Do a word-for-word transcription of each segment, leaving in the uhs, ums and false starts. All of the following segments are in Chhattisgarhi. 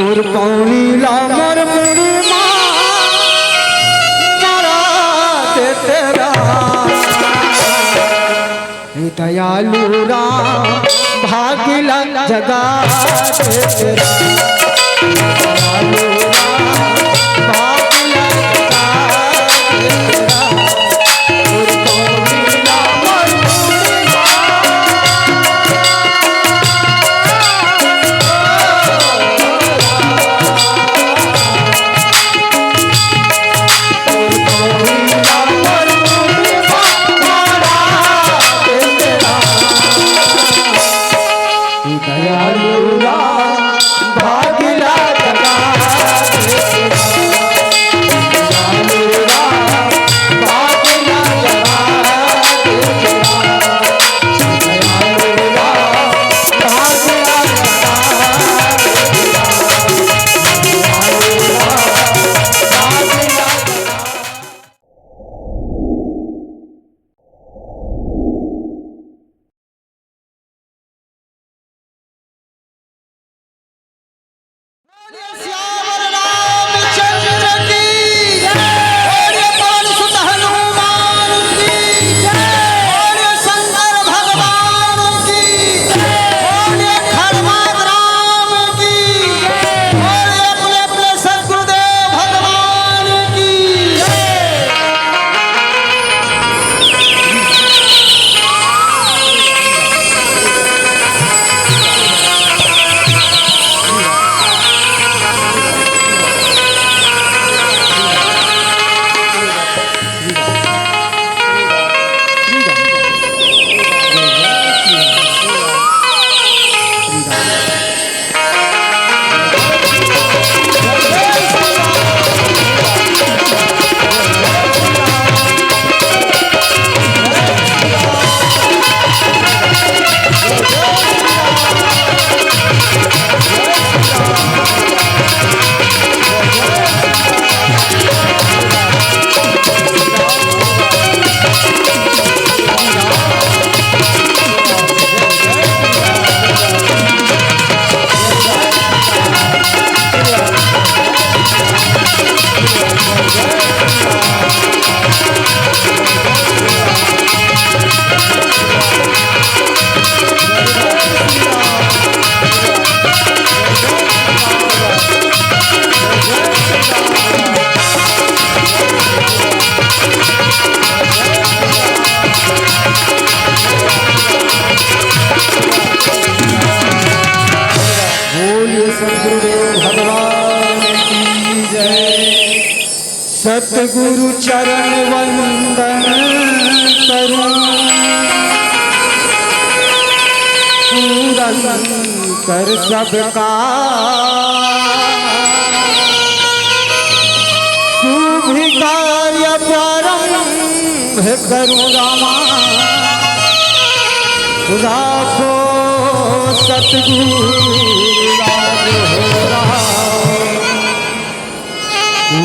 मोर पौनी ला मोर मुड़ी मा मरा देते राम। हे दयालु राम, भाग ला जगा देते राम। दयालु राम, भाग ला जगा देते राम। मोर पौनी ला मोर मुड़ी मा बोलिए सियावर रामचंद्र की जय। बोलिए पवन सुत हनुमान की जय। बोलिए शंकर भगवान की जय। बोलिए खड़मात राम की जय। बोलिए अपने अपने सदगुरुदेव भगवान की जय। बोलिए सतगुरुदेव भगवान की जय। सतगुरु चरण वंदन करूं, पूरन कर सबका शुभ कार्य प्रारंभ करूं रामा। राखो सतगुरु राज हो राम।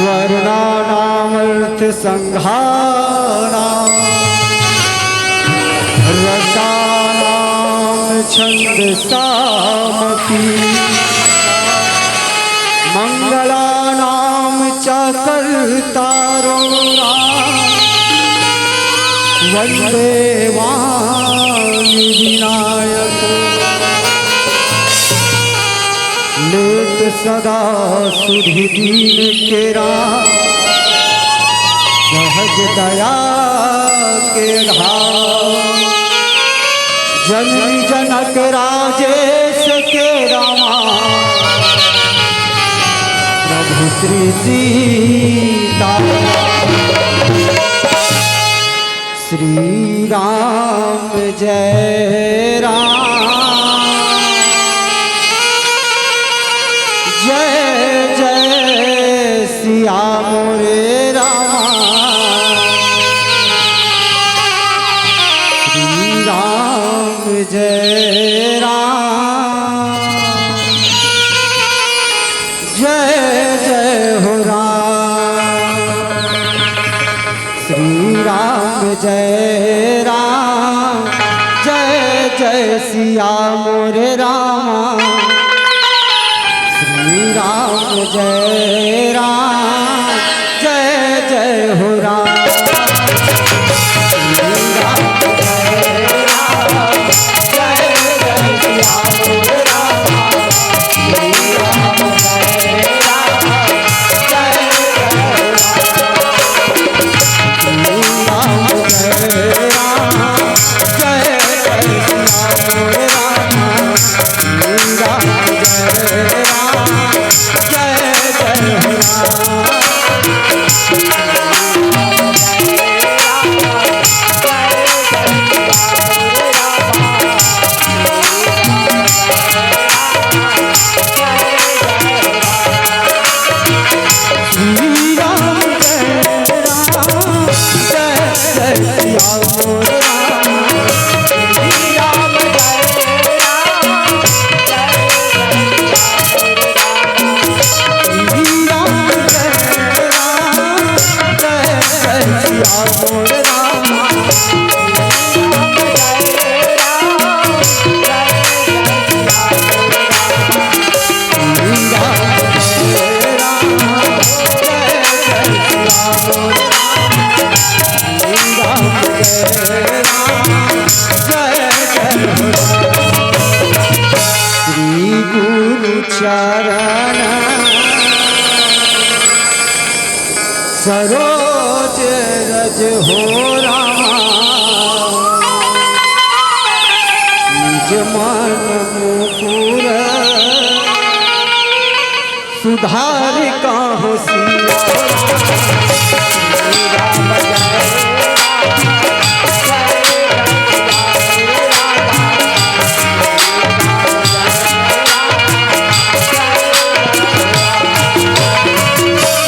वर्णानामर्थ संघानां रसानां छंद सामपि। मंगलानां च कर्तारो राम वंदे वाणी विनायको। लेत सदा सुधि दीन के राम, सहज दया के धाम। जननी जनक राजेश के रामा, प्रभु श्री सीता। श्री राम जय राम, जय जय सिया मोरे रामा। श्री राम जय राम, जय जय हो राम। श्री राम जय राम, जय जय सिया मोरे रामा। श्री राम श्री गुरु चरण सरोज रज हो रामा, निज मन मुकुर सुधारि काहू सिया।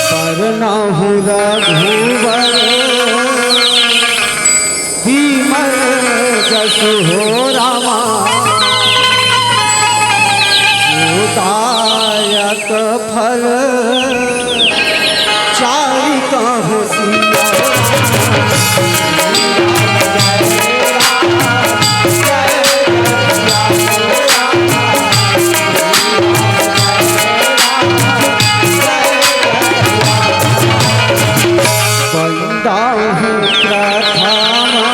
परनहु रघुबर विमल जसु हो रामा, दायक फल चारि काहू सिया। बंदा हूँ प्रथमा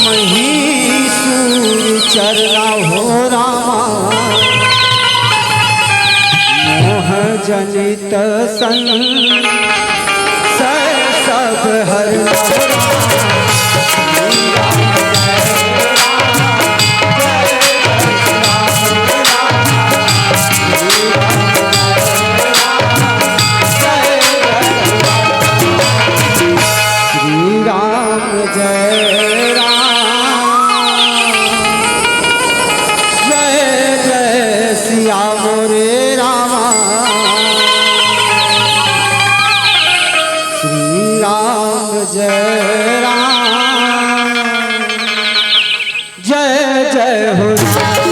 महीसुर चरना हो रामा, मोह जनित संग सै सब हर श्री राम जय राम, जय जय सिया मोरे रामा। श्री राम जय राम, जय जय हो राम।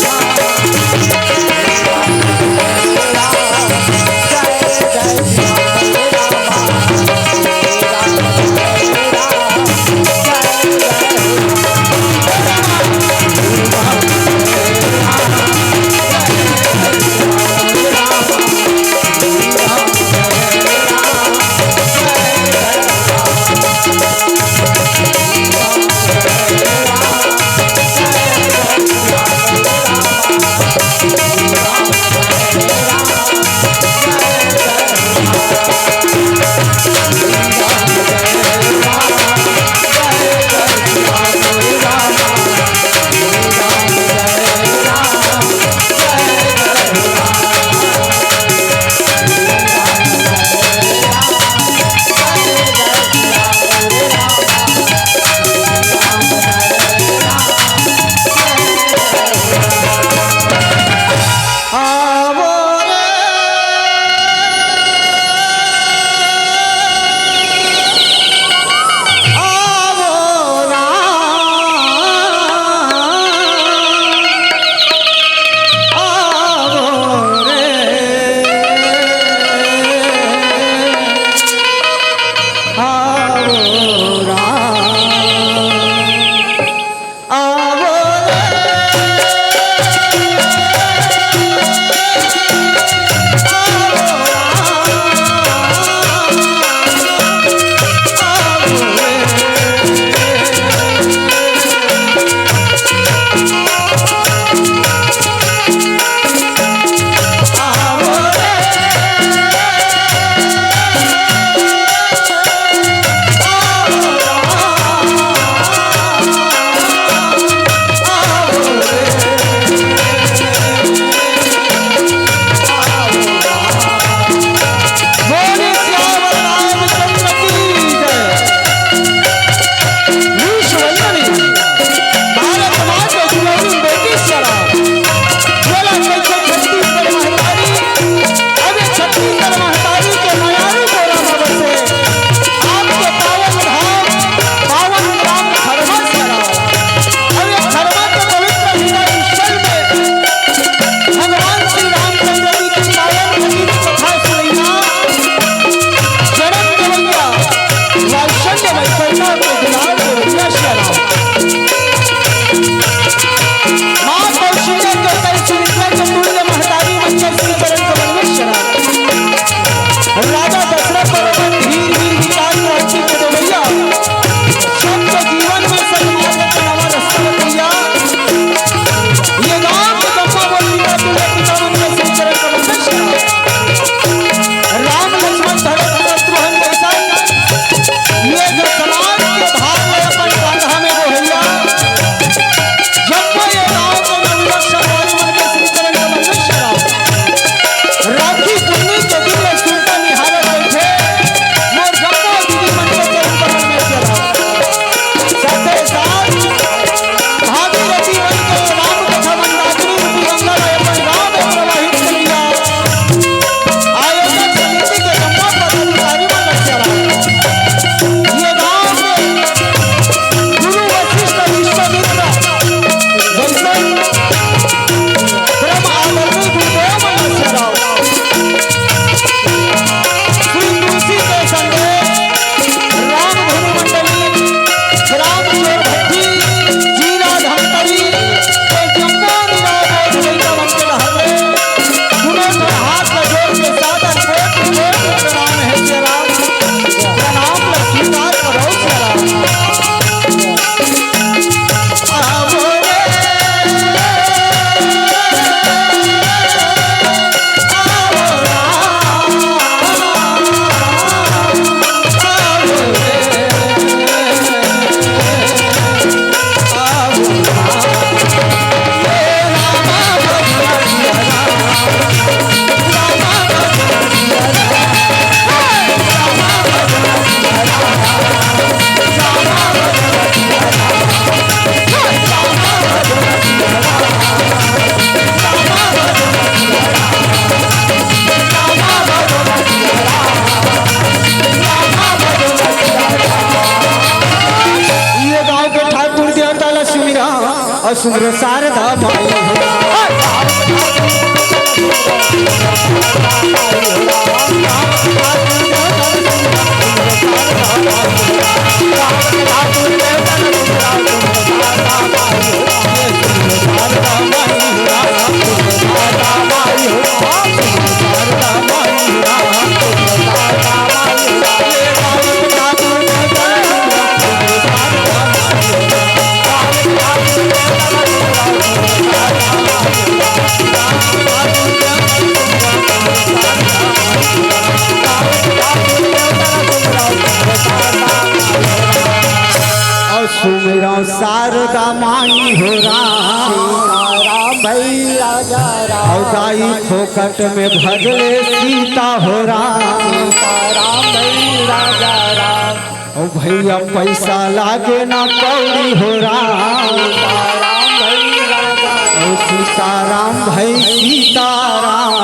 भई राजा राम। अउ दाई फोकट में भजले सीता हो राम। सीताराम भई राजा राम। ओ भैया पैसा लागे ना कौड़ी हो राम। सीताराम भई राजा राम। ओ सीताराम भई सीताराम।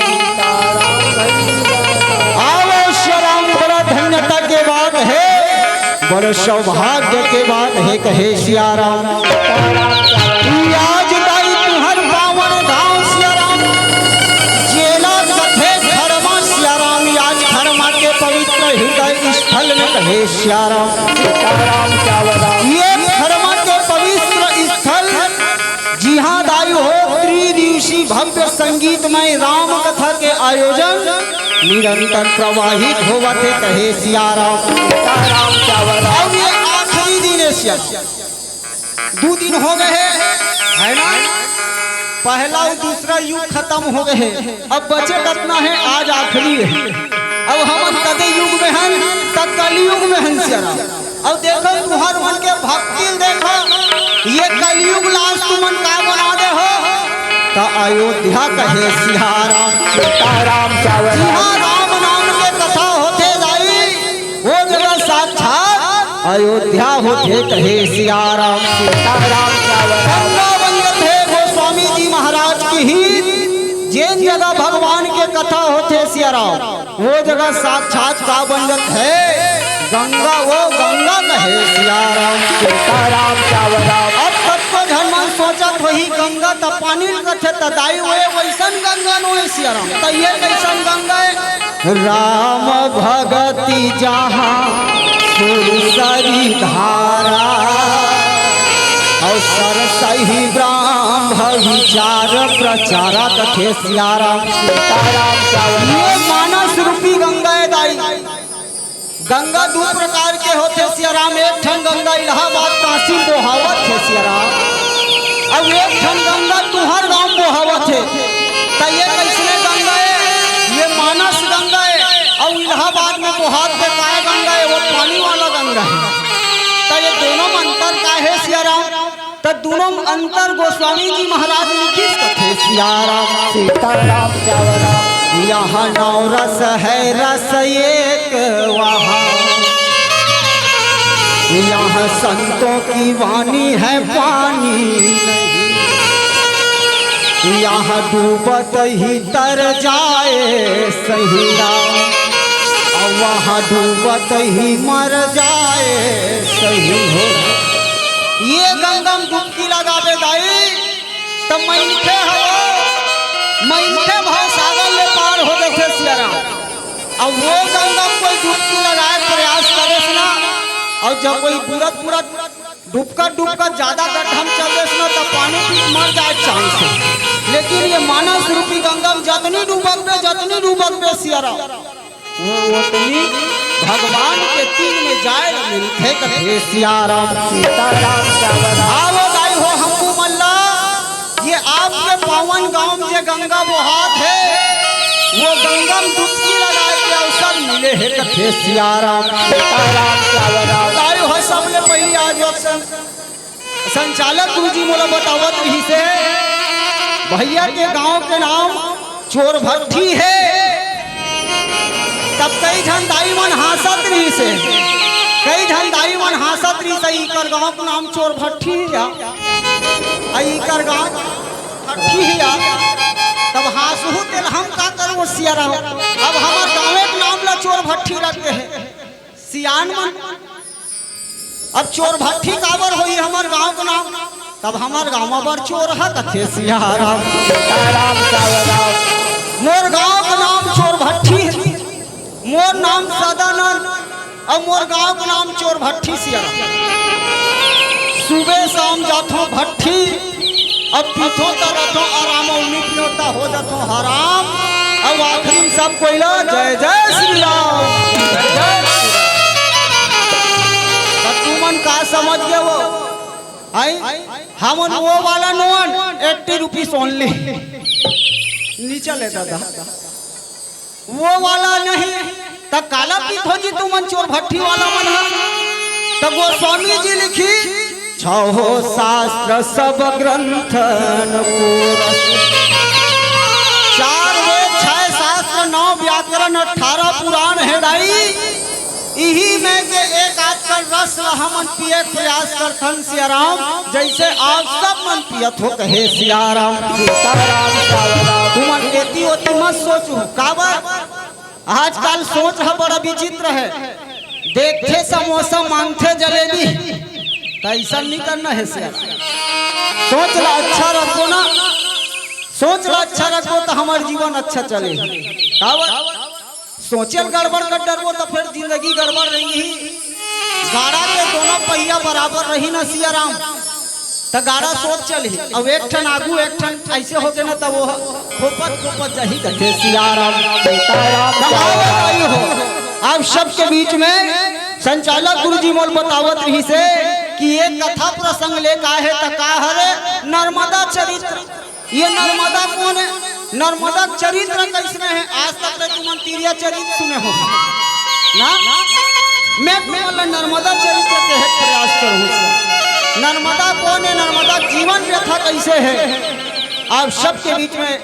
सीताराम भई राजा राम। आवो सिया राम, बड़ा धन्यता के बात हे, बड़ा सौभाग्य के बात हे, कहे सिया राम। कि आज दाई तुहर पावन गांव सिया राम, जेला कथे खरमा सिया राम, आज खरमा के पवित्र हृदय स्थल में कहे सिया राम। सीताराम चावरा। ये खरमा के पवित्र स्थल, जिहां दाई हो त्रिदिवसीय भव्य संगीतमय राम कथा के आयोजन निरंतर प्रवाहित होवत हे, कहे सिया राम। सीताराम चावरा। अब ये आखिरी दिन हे सिया, दू दिन हो गए हे, है ना? पहला अउ दूसरा युग खतम हो गए हे, अब बचे कतना हे, आज आखिरी हे। अब हमन कते युग में हन, त कलयुग में हन सिया राम। अब देखो तुहर मन के भक्ति ल देखो, ये कलयुग ला आज तुमन का बना दे हो, त अयोध्या कहे सिया राम। सीताराम चावरा। जिहां राम नाम के कथा होथे दाई, वो जगह साक्षात अयोध्या होथे कहे सिया राम। सीताराम चावरा। गंगा बन जथे गोस्वामी जी महाराज की ही, जेन जगह भगवान के कथा होथे सिया राम, वो जगह साक्षात का बन जथे? गंगा, वो गंगा कहे सिया राम। सीताराम चावरा। अब कतको झन मन सोचत होही, गंगा त पानी ल कथे, त दाई वो वैसन गंगा नोहे सिया राम। त ये कैसन गंगा हे? राम भगति जहाँ सुरसरी धारा, अउ सरसही ब्रह्म विचार प्रचारा कथे सिया राम। सीताराम चावरा। ये मानस रूपी गंगा हे दाई। गंगा दू प्रकार के होथे सिया राम, एक ठन गंगा इलाहाबाद काशी बोहावत हे सिया राम, अउ एक ठन गंगा तुहर गांव बोहावत हे। त ये कैसने गंगा हे? ये मानस गंगा हे, अउ इलाहाबाद में बोहात हे काय गंगा हे? वो पानी वाला गंगा हे। त ये दोनों में अंतर का हे सिया राम? त दोनों में अंतर गोस्वामी जी महाराज लिखिस कथे सिया राम। सीताराम चावरा। यहाँ नौ रस है रस एक वहाँ, यहाँ संतों की वाणी है पानी नहीं, यहाँ डूबत ही तर जाए सही राम, अउ वहाँ डूबत ही मर जाए सही हो। ये गंगा म डुबकी लगाबे दाई, त मनखे ह, मनखे भव सागर ले पार हो जथे सिया राम। अउ वो गंगा म कोई डुबकी लगाए प्रयास करेस ना, अउ जब कोई बुड़त बुड़त, डुबकत डुबकत ज्यादा गड्ढा म चल देस ना, त पानी पी के मर जाए चांस हे। लेकिन ये मानस रूपी गंगा म जतनी डुबकबे, जतनी डुबकबे सिया राम, वो ओतनी भगवान के तीर में जाए ल मिलथे कथे सिया राम। सीताराम चावरा। आवो दाई हो हमू मन ला, ये आपके पावन गांव में जे गंगा बोहात हे, वो गंगा में डुबकी लगाए के अवसर मिले हे कथे सिया राम। सीताराम चावरा। दाई हो सबले पहली आज वक्त संचालक गुरुजी मोला बतावत रहिस हे, भैया के गांव के नाम चोरभट्ठी हे। तब कई झन दाई मन हांसत रहिस हे, कई झन दाई मन हांसत रहिस हे, "इकर गांव के नाम चोरभट्ठी हे या? आ इकर गांव भट्ठी हे या?" तब हांसहू तेला हम का करबो सिया राम, अब हमर गांवे के नाम ला चोरभट्ठी रख दे हे। सियान मन अब चोरभट्ठी काबर होही हमर गांव के नाम? तब हमर गांव म बड़ चोर ह कथे सिया राम। सीताराम चावरा। मोर गांव के नाम चोरभट्ठी हे, मोर नाम सदानंद, अउ मोर गांव के नाम चोरभट्ठी सिया राम। सुबह शाम जाथों भट्ठी, अब पीथो त रथो आराम, अउ नी पीओ त हो जाथो हराम। अब आखिरी में सब कोई ला जय जय श्री राम। जय श्री राम। त तुमन का समझ गे हो? आई, हमन वो वाला नोन, eighty rupees only। नीचे ले दादा। वो वाला नहीं, त काला पीथो जी तुमन चोरभट्ठी वाला मन ह। त गोस्वामी जी लिखिस, छहो शास्त्र सब ग्रंथन को रस। चार वेद, छह शास्त्र, नौ व्याकरण, अठारह पुराण हे दाई। इही में के एक आध कर रस ल हमन पिए के प्रयास करथन सियाराम, जैसे आप सब मन पियत हो, कहे सियाराम। सीताराम, सावधान। तुमन एती ओती मत सोचू, काबर आजकल सोच ह बड़ा विचित्र हे। देखथे समोसा, मांगथे जलेबी, त अइसन नइ करना हे सियाराम। सोच ला अच्छा रखबो ना, सोच ला अच्छा रखबो त हमर जीवन अच्छा चले। काबर? सोचे ल गड़बड़ कर डरबो त फेर जिंदगी गड़बड़ रही। गाड़ा के दोनों पहिया बराबर रही ना सियाराम, त गाड़ा सोच चलही। अब एक ठन आगू, एक ठन ऐसे होगे ना, त वो ह खोपत खोपत जाही, कथे सियाराम। सीताराम, कमावत आई हो। आप सबके बीच में संचालक गुरुजी मोल बतावत रहिसे कि ये कथा प्रसंग ले का हे, त का हरे नर्मदा चरित्र। ये नर्मदा कोन हे? नर्मदा चरित्र कइसने हे? आज तक ले तुमन तिरिया चरित्र सुने हो ना? मैं तुमन ला नर्मदा चरित्र कहे के प्रयास करूँ। नर्मदा कोन हे? नर्मदा जीवन व्यथा कइसे हे? आप सबके बीच में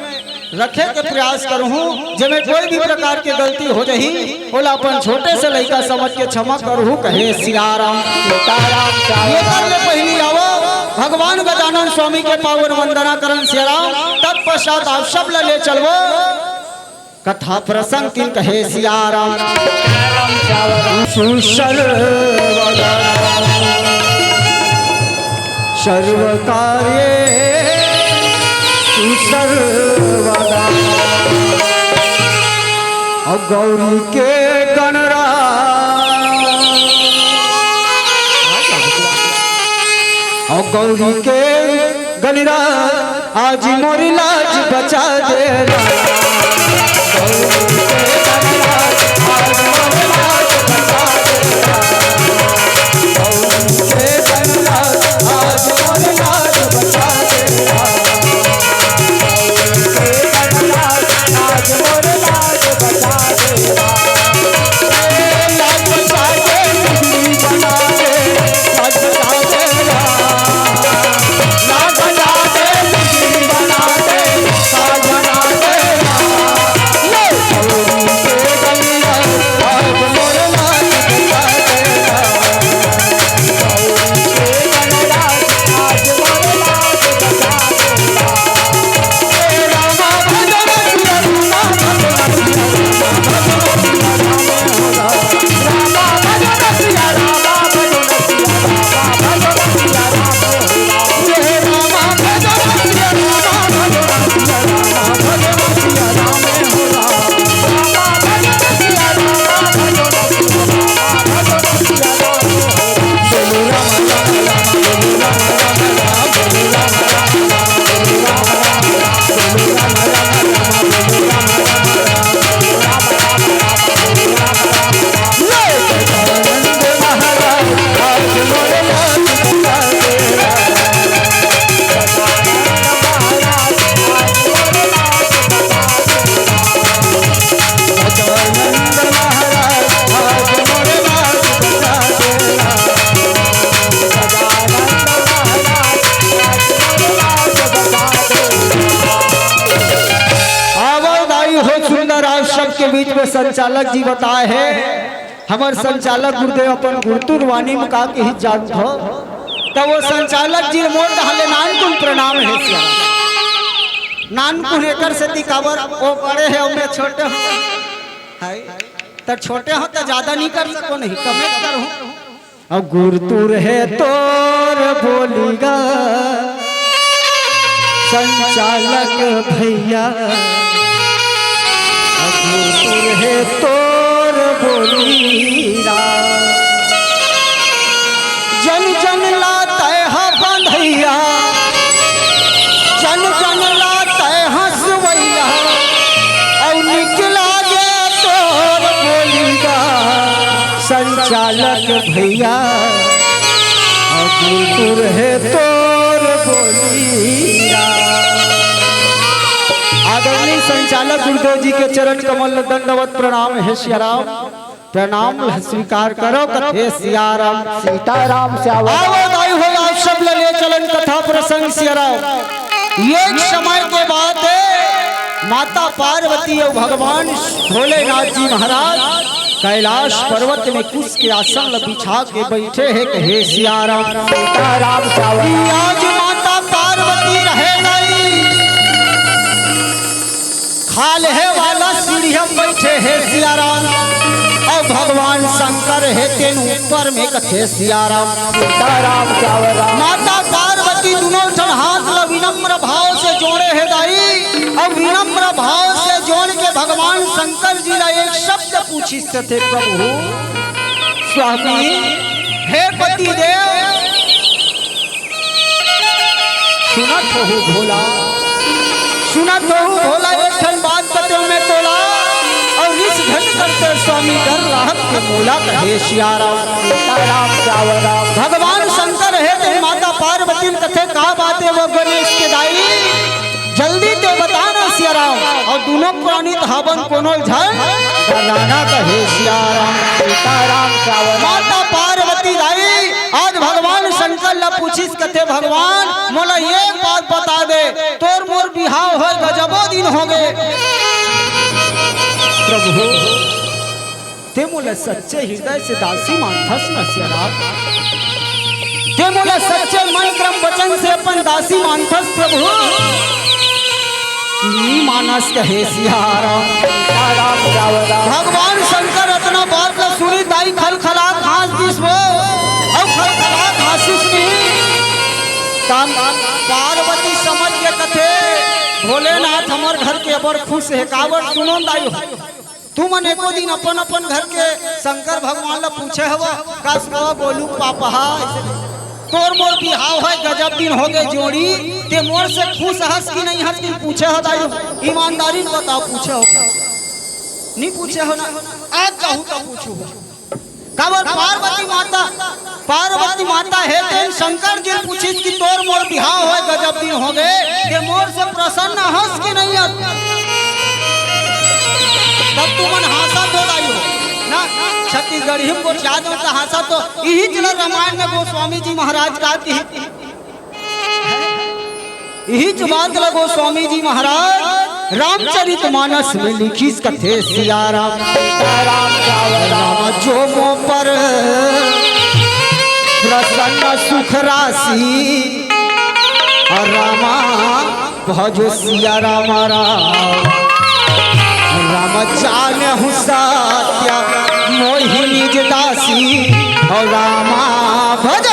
रखे के प्रयास करूँ, जेमे कोई भी प्रकार के गलती हो जाही, ओला अपन छोटे से लइका समझ के क्षमा करहू, कहे सियाराम। सीताराम, सावधान। ये कर ले पहिली आवो, भगवान गजानन स्वामी के पावन वंदना करन सियाराम, तत्पश्चात आप सब ला ले चलबो कथा प्रसंग किन, कहे सियाराम। सुसर्वदा सर्व कार्ये सुसर्वदा। अब गौरी के गणराज, अब गौरी के गणराज, आज मोर लाज बचा दे राम। गौरी के गणराज, आज मोर लाज बचा दे राम। गौरी के गणराज, आज मोर लाज बचा दे राम। आवो दाई हो सुंदर, आप सबके बीच में संचालक जी बताए हे, हमर संचालक गुरुदेव अपन गुरतुर वाणी में का कही जानत हो, त वो संचालक जी मोर डहर ले नानकुन प्रणाम हे सिया। नानकुन एकर सेती काबर, वो बड़े हे अउ मैं छोटे हो, हाय, त छोटे हो त ज्यादा नहीं कर सको नहीं, कमेच करहूँ। अब गुरतुर हे तोर बोली गा संचालक भैया, अब गुरतुर हे तोर बोली गा। जन जन ला तय हा बंधैया, जन जन ला तय हंसवैया, अउ निकला गे तोर बोली गा संचालक भैया, अउ गुरतुर हे तोर बोली गा। आदरणीय संचालक गुरुदेव जी के चरण कमल ल दंडवत प्रणाम हे सियाराम। प्रणाम ल स्वीकार करो, कथे सियाराम। सीताराम से आवो। आवो दाई हो, आप सब ल ले चलन कथा प्रसंग सियाराम। एक समय के बात हे, माता पार्वती अउ भगवान भोलेनाथ जी महाराज कैलाश पर्वत में कुश के आसन ल बिछा के बइठे हे, कहे सियाराम। सीताराम सावरा। आज माता पार्वती रहे नहीं, खाल्हे वाला सीढ़िया म बइठे हे सियाराम, अउ भगवान शंकर हे तेन ऊपर में, कथे सियाराम। सीताराम सावरा। माता पार्वती दुनों ठन हाथ ल विनम्र भाव से जोड़े हे दाई, अउ विनम्र भाव से जोड़ के भगवान शंकर जी ल एक शब्द पूछिस कथे, प्रभु, स्वामी, हे पति देव, सुनत होहू भोला, सुनत होहू भोला, एक ठन बात कतेंव मैं तोला, अउ रिस झन कर तें स्वामी, डर लाग हे मोला, कहे सियाराम। सीताराम सावरा। भगवान शंकर हे तेन माता पार्वती ल कथे, का बात हे वो गणेश के दाई, जल्दी तें बता ना सियाराम, अउ दुनों प्राणी त हावन, कोनो झन डराना, कहे सियाराम। सीताराम सावरा। माता पार्वती दाई आज भगवान शंकर ल पूछिस कथे, भगवान, मोला एक बात बता दे, तोर मोर बिहाव होय गजबो दिन होगे। प्रभु, तें मोला सच्चे हृदय से दासी मानथस न सियाराम? तें मोला सच्चे मन, क्रम, वचन से अपन दासी मानथस प्रभु? कि नी मानस, कहे सियाराम। सीताराम सावरा। भगवान शंकर अतना बात ल सुनिस दाई, खलखला हाँस दिस वो, अउ खलखला हाँसिस नी। तब पार्वती समझ के कथे, भोलेनाथ हमर घर के बड़ खुश हे, काबर सुनो दाई हो। तुमन एको दिन अपन अपन घर के शंकर भगवान ल पूछे हव, कस वो गोलू पापा हा, अइसे तोर मोर बिहाव हे, गजब दिन होगे जोड़ी, तें मोर से खुश हस कि नहीं हस, कि पूछे हव दाई? ईमानदारी ले बताव, पूछे हव? नी पूछे हव ना? आज कहूँ त पूछहूँ। काबर पार्वती माता, पार्वती माता हे तेन शंकर जी ल पूछिस कि तोर मोर बिहाव होय गजब दिन होगे, तें मोर से प्रसन्न हस कि नहीं हस? तब तुमन हाँसत हो दाई हो ना, छत्तीसगढ़ी म गोठिया देव त हाँसत हो। इहीच ल रामायण में गोस्वामी जी महाराज का किहिस, इहीच बात ल गोस्वामी जी महाराज रामचरित मानस में लिखिस कथे सियाराम। सीताराम सावरा। राम जो मो पर प्रसन्न सुख राशि, रामा भजो सिया राम राम। राम जानहु सत्य मोहि निज दासी, और रामा भज।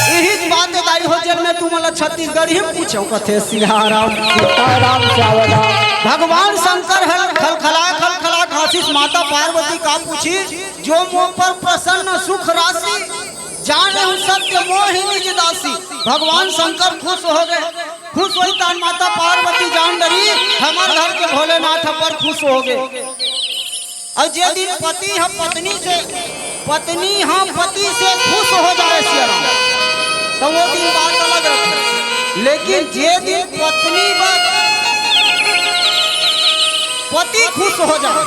इही बात दाई हो, जेन में तुमन ला छत्तीसगढ़ी पूछो कथे सियाराम। सीताराम सावरा। भगवान शंकर ह खलखला खलखला हाँसिस, माता पार्वती का पूछिस, जो मो पर प्रसन्न सुख राशि, जानहु सत्य मोहि निज दासी। भगवान शंकर खुश होगे, खुश होइस तहान माता पार्वती जान डरिस, हमर घर के भोलेनाथ पर खुश होगे। अउ जे दिन पति ह पत्नी से, पत्नी ह पति से खुश हो जाए सियाराम, त वो दिन बात अलग रहिथे। लेकिन जे दिन पत्नी बर पति खुश हो जाए,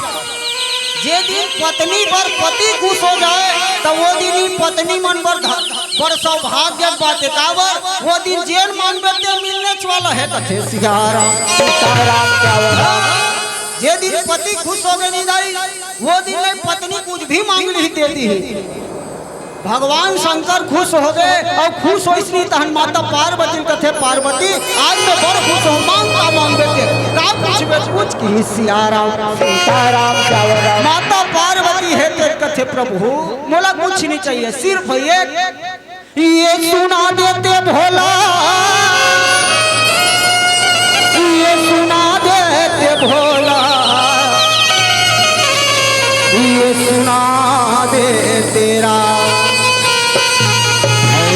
जे दिन पत्नी बर पति खुश हो जाए, त वो दिन ही पत्नी मन बर ध-, बड़ सौभाग्य के बात हे। काबर? वो दिन जेन मांगबे ते मिलने वाला हे, कथे सियाराम। सीताराम क्या बोला? जे दिन पति खुश होगे नी दाई, वो दिन ले पत्नी कुछ भी मांग लिही दे दिही। भगवान शंकर खुश होगे अउ खुश होइस नी तहन माता पार्वती ल कथे, पार्वती, आज मैं बड़ खुश हों, मांग का मांगबे ते, का पूछबे, पूछ, किहिस सियाराम। सीताराम क्या बोला? माता पार्वती हे ते कथे, प्रभु, मोला कुछ नहीं चाहिए, सिर्फ एक ये सुना देते भोला, ये सुना देते भोला, ये सुना देते राम,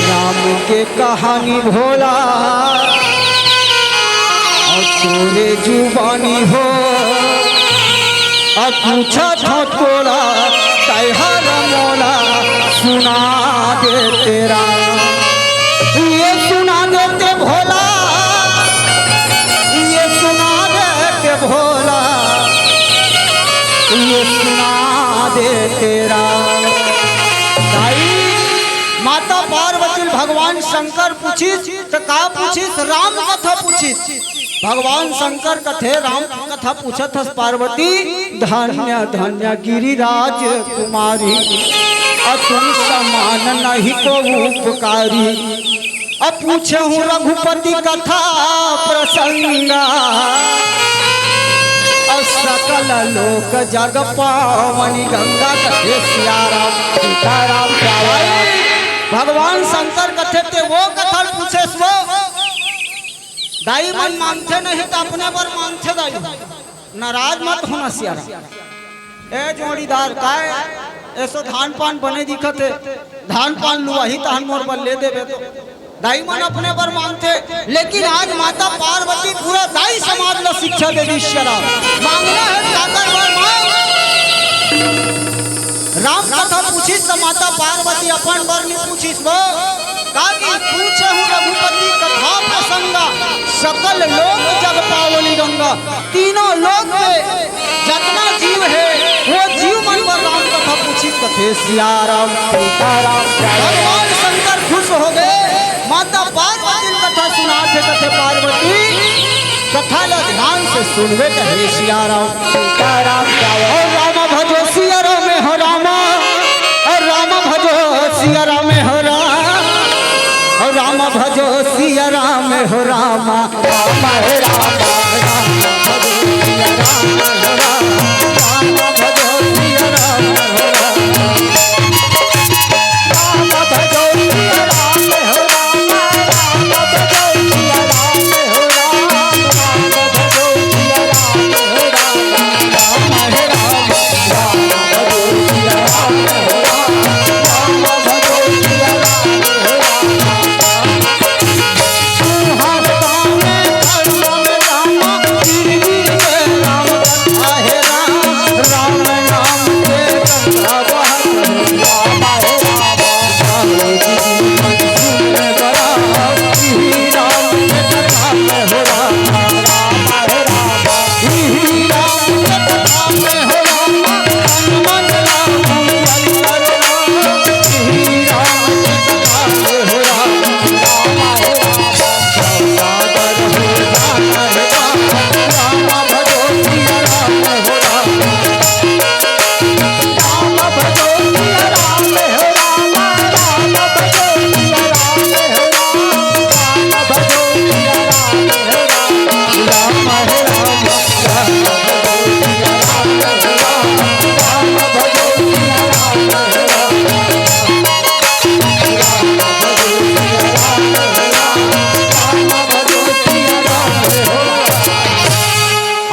राम के कहानी भोला, अउ तोरे जुबानी हो। अउ पूछत हों तोला, तैं हर मोला सुना देते राम। ये सुना देते भोला, ये सुना दे तेरा। दाई, माता पार्वती भगवान शंकर पूछिस, त का पूछिस? राम कथा पूछिस। भगवान शंकर कथे, राम कथा पूछत हस पार्वती, धन्य धन्य गिरिराज कुमारी, अतुम समान नहीं को उपकारी। अब पूछे हूँ रघुपति कथा प्रसंगा, अब सकल लोक जग पावनी गंगा। कथे सिया राम सीताराम श्याम राम। भगवान शंकर कथे ते वो कथा पूछे वो। दाई मन मांगथे नहीं तो अपने बर मांगथे दाई। नाराज मत होना सिया राम। ए जोड़ीदार, काय एसो धान पान बने दिखत हे? धान पान लुआही तहन मोर बर ले देबे तो। दाई मन अपने बर मांगथे, लेकिन आज माता पार्वती पूरा दाई समाज ला शिक्षा दे दिस, चला मांगना हे काकर बर मांग। राम कथा पूछिस त माता पार्वती अपन बर नहीं पूछिस वो। काकी पूछे हूँ रघुपति कथा प्रसंगा, सकल लोक जग पावनी गंगा। तीनों लोक में जतना जीव हे, वो जीव मन बर राम कथा पूछिस। कथे सिया राम सीताराम श्याम। भगवान शंकर खुश हो गए, माता पार्वती कथा सुनाथे। कथे पार्वती कथा ला ध्यान से सुनबे। कथे सिया राम सीताराम श्याम। और राम भजो सिया राम हो रामा, और राम भजो सिया राम हो राम, और राम भजो सिया राम हो रामा।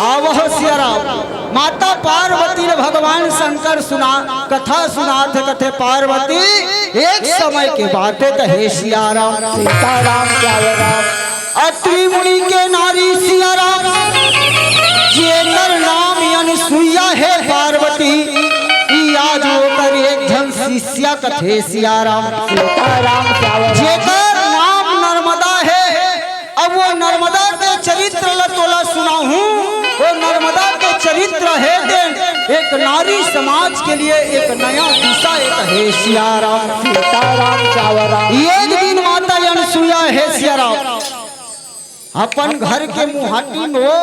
आवह सिया राम। माता पार्वती ले भगवान शंकर सुना, कथा सुनाथे। कथे पार्वती एक समय के बात हे। कहे सिया राम सीताराम श्याम राम। अत्रि मुनि के नारी सिया राम, जेकर नाम अनसुईया हे पार्वती, ई आज ओकर एक झन शिष्या। कथे सिया राम सीताराम श्याम राम। जेकर नाम नर्मदा हे, अब वो नर्मदा के चरित्र ला तोला सुनाहूँ। वो नर्मदा के चरित्र हे तेन एक नारी समाज के लिए एक नया दिशा एक हे सिया राम। सीताराम श्याम राम। एक दिन माता अनसुईया हे सिया राम, अपन घर के मुहाटी में वो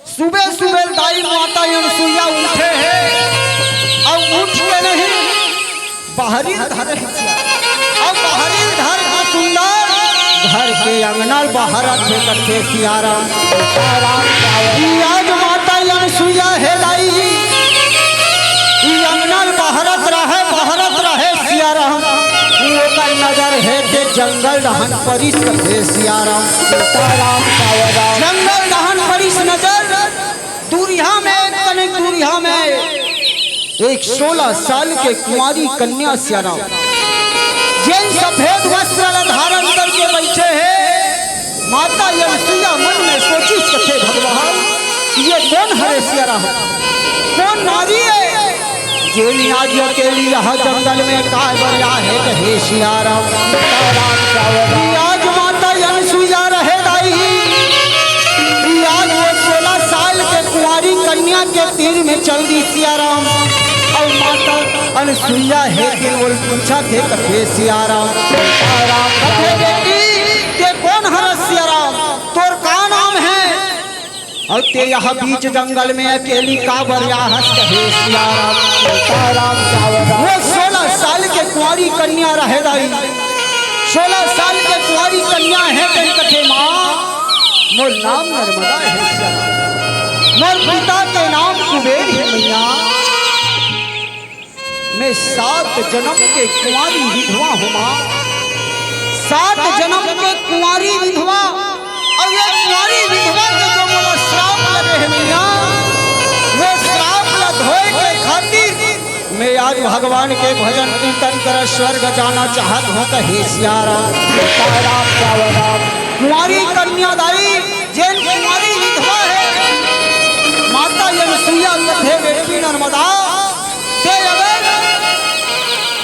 सुबह सुबह दाई माता अनसुईया उठे हे, अउ उठ के नहीं, बाहरी धरे हे सिया। अउ बाहरी धर के सुंदर घर के अंगना बाहर आथे। कथे सिया राम। ई आज माता अनसुईया हे दाई, ई अंगना बाहरत रहे, बाहरत रहे सिया राम। ओकर नजर हे ते जंगल डहन परिस। कथे सिया राम। सीताराम श्याम राम। जंगल डहन परिस नजर, दूरिहा में, एक कने दूरिहा में एक सोलह साल के कुंवारी कन्या सिया राम, जेन सफेद वस्त्र ला धारण करके बैठे हे। माता अनसुईया मन में सोचिस कथे, भगवान, ये कोन हरे सिया राम? कोन नारी हे? जेन आज अकेली यह जंगल में काय बर आहे? कहे सिया राम। सीताराम श्याम राम। आज माता अनसुईया रहे दाई, आज वो सोलह साल के कुंवारी कन्या के तीर में चल दी सिया राम। अउ माता अनसुईया हे तेन ओला पूछत हे कथे सिया राम। सिया राम कथे, "बेटी, तें कोन हरस सिया राम? तोर का नाम हे? अउ तें यह बीच जंगल में अकेली काबर आहस?" कथे सिया राम। सिया राम, सिया राम। वो सोलह साल के कुंवारी कन्या रहे दाई। सोलह साल के कुंवारी कन्या हे तेन कथे, "माँ, मोर नाम नर्मदा हे सिया राम। मोर पिता के नाम कुबेर हे मैया। मैं सात जनम के कुंवारी विधवा हूँ माँ। सात जनम के कुंवारी विधवा, अउ ये कुंवारी विधवा के जो मोला श्राप लगे हे मैया, वो श्राप ला धोए के खातिर मैं आज भगवान के भजन कीर्तन कर स्वर्ग जाना चाहत हूँ।" कथे सिया राम। सिया राम, सिया राम। कुंवारी कन्या दाई, जेन कुंवारी विधवा हे, माता अनसुईया कथे, "बेटी नर्मदा, तें अगर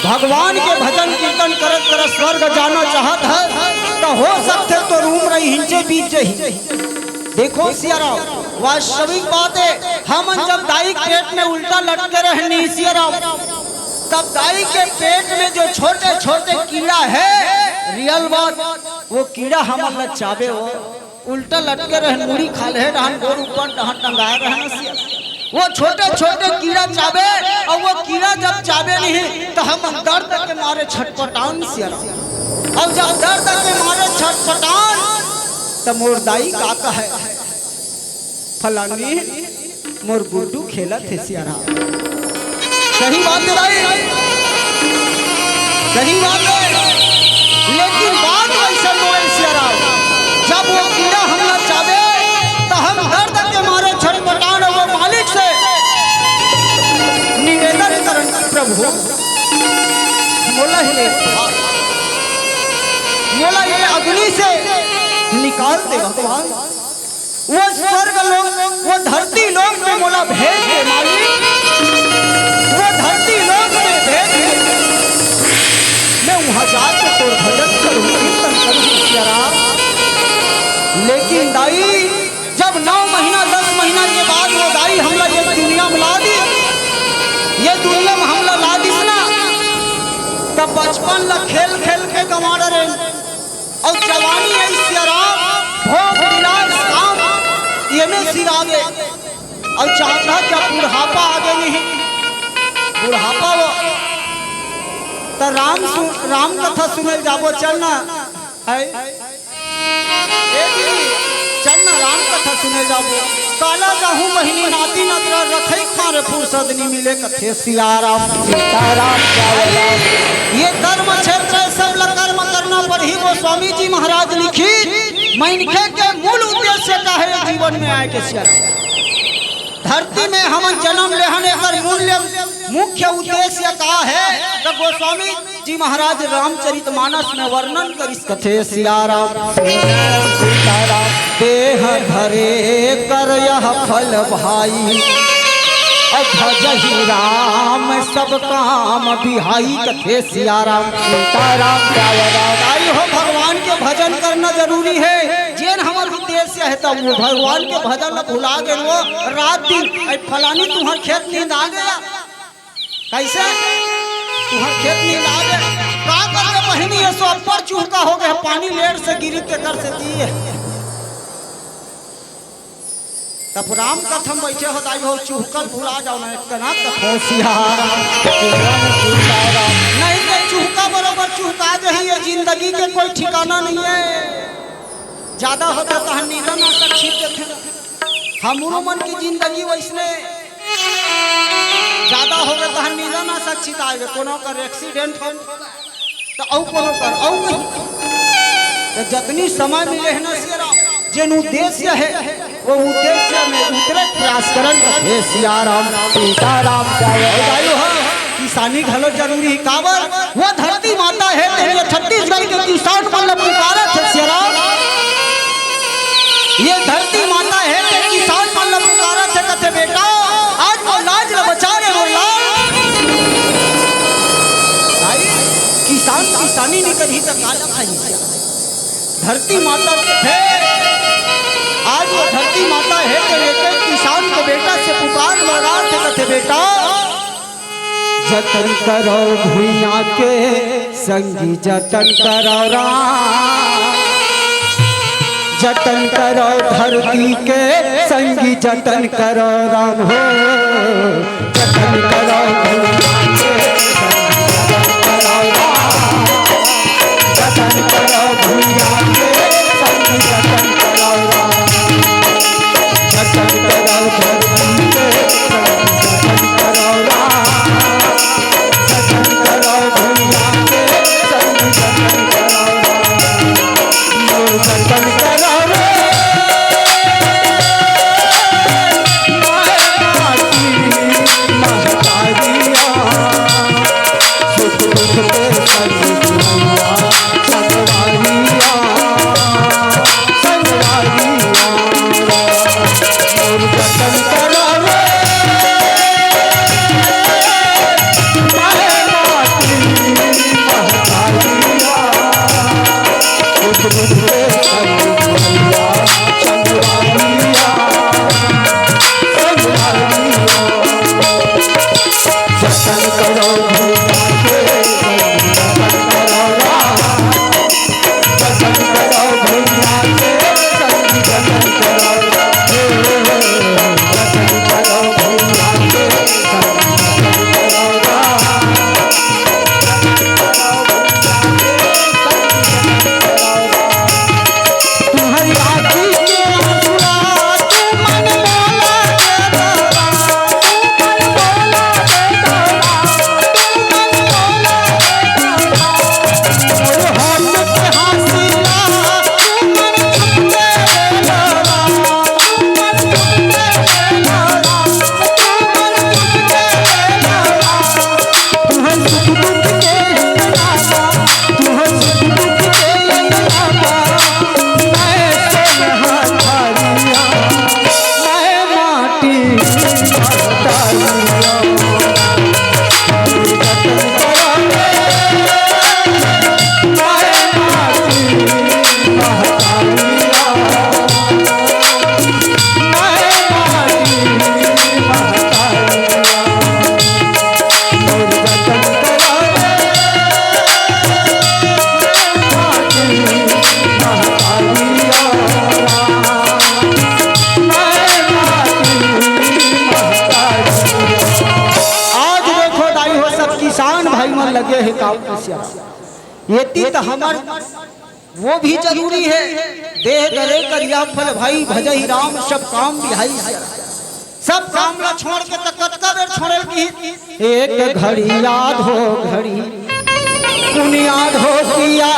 भगवान के भजन कीर्तन करत करत स्वर्ग जाना चाहत हे, त हो सकथे तोर उम्र इहिंचे बीत जही।" देखो सिया राम, वास्तविक बात हे, हमन जब दाई के पेट में उल्टा लटके रहनी सिया राम, तब दाई के पेट में जो छोटे छोटे कीड़ा हे, रियल बात, वो कीड़ा हमन ला चाबे हो। उल्टा लटके रहन, मुड़ी खाल्हे रहन, गोड़ ऊपर डहन टंगाए रहन सिया। वो छोटे छोटे कीड़ा चाबे, अउ वो कीड़ा जब चाबे नहीं, त हमन दर्द के मारे छटपटान सिया राम। अउ जब दर्द के मारे छटपटान, त मोर दाई का कहे, "फलानी, मोर गुड्डू खेलत हे सिया राम।" सही बात हे दाई, सही बात हे, लेकिन बात वइसन नोहे सिया राम। जब वो कीड़ा हमला चाबे, त हम दर्द के मारे छटपटान, वो मालिक से निवेदन करन, "प्रभु, मोला ये, मोला ये अग्नि से निकाल दे भगवान।" वो स्वर्ग लोक, वो धरती लोक में मोला भेज दे मालिक, वो धरती लोक में भेज दे। मैं वहां जाके तोर भजन करूं, कीर्तन करूं सिया राम। लेकिन दाई, जब नौ महीना, दस महीना के बाद वो दाई हमला ये दुनिया में ला दिस, ये दुनिया में हमला ला दिस ना, तब बचपन ला खेल खेल के गंवा डरेन। अउ जवानी अइसे आराम, भोग विलास काम, एमे सिरागे। अउ चाहत हे जब बुढ़ापा आगे नहीं, बुढ़ापा वो, त राम सु-, राम कथा सुने जाबो, चल ना। है? ए दीदी, चल ना, राम कथा सुने जाबो। काला जाहूं बहिनी नाती नतरा रथई खारे फुरसत नी मिले कथे सिया राम। सीताराम, जय राम। ये कर्म क्षेत्र हे, सब ला कर्म करना पड़ही। गोस्वामी जी महाराज लिखिस, मनखे के मूल उद्देश्य का हे जीवन में आए के सिया राम। धरती में हमन जन्म लेहन, एकर मूल्य, मुख्य उद्देश्य का हे? त गोस्वामी जी महाराज रामचरित मानस में वर्णन करिस कथे सिया राम। सीताराम। देह धरे कर यह फल भाई, अब भजहि राम सब काम बिहाई कथे सिया राम। सीताराम, जय राम। आई हो, भगवान के भजन करना जरूरी हे। जेन हमर उद्देश्य हे, तब वो भगवान के भजन ला भुला गेन, वो रात दिन, "अई फलानी, तुंहर खेत नींद आ गया।" कइसे? तुंहर खेत नींद आ गे। का करबे बहिनी, ये सो अब्बड़ चुहका हो गे, पानी लेट से गिरी तेकर से दिए। तब राम कथा में बइठे हो दाई हो, चुहका ल भुला जाओ ना, एक तना कथा। ओ सिया राम, सिया राम। नहीं तो चुहका बरोबर चुहका जाही, ये जिंदगी के कोई ठिकाना नहीं हे। जादा होथे तहन नींद ना सकही देथे। हमरो मन के जिंदगी वइसने जादा होगे तहन नींद ना सकही, त आगे कोनो कर एक्सीडेंट हो, त अउ कोनो कर अउ कहीं। त जतनी समय मिले हे ना सिया राम, जेन उद्देश्य हे, वो उद्देश्य में उतरे प्रयास करन। हे सिया राम, सीताराम, जय राम। अउ दाई हो, किसानी घलो जरूरी हे। काबर? वो धरती माता हे, तेन ये छत्तीसगढ़ के किसान मन ला पुकारत हे सिया राम। ये धरती माता हे, तेन किसान मन ला पुकारत हे, कथे, "बेटा, आज वो लाज ला बचा रे, वो लाज।" भाई, किसान किसानी नइ करही त काला खाही? धरती माता हे, आज वो धरती माता हे, तेन एक एक किसान के बेटा से जतन करो भुइयां के संगी जतन करो राम, जतन करो धरती के संगी जतन करो राम हो। जतन करो भुइयां के संगी जतन करो राम, जतन करो भुइयां के संगी जतन करो राम। जतन करो धरती के संग जतन करो राम। जतन करो भुइयां के संग जतन करो राम। जतन करो रे माटी महतारिया। सुख दुख के संग भैया संगवारिया, संगवारिया। मोर जतन करो रे, माए माटी महतारिया। सुख दुख के संग भैया संगवारिया, संगवारिया। जतन करो भुइयां के, जतन करो राम। जतन करो भुइयां के, जतन करो राम। जतन करो भुइयां के, जतन करो राम। तुम्हारी आँखी के आँसुआ आज देखो दाई हो, सब किसान भाई मन लगे हे काऊ कसिया। ये तीत हमर वो भी जरूरी हे। देह धरे करिया फल भाई, भजहि राम सब काम बिहाई। सब काम ला छोड़ के त कतका बेर छोड़े ल किही। एक घड़ी याद हो घड़ी, पुन याद हो किया,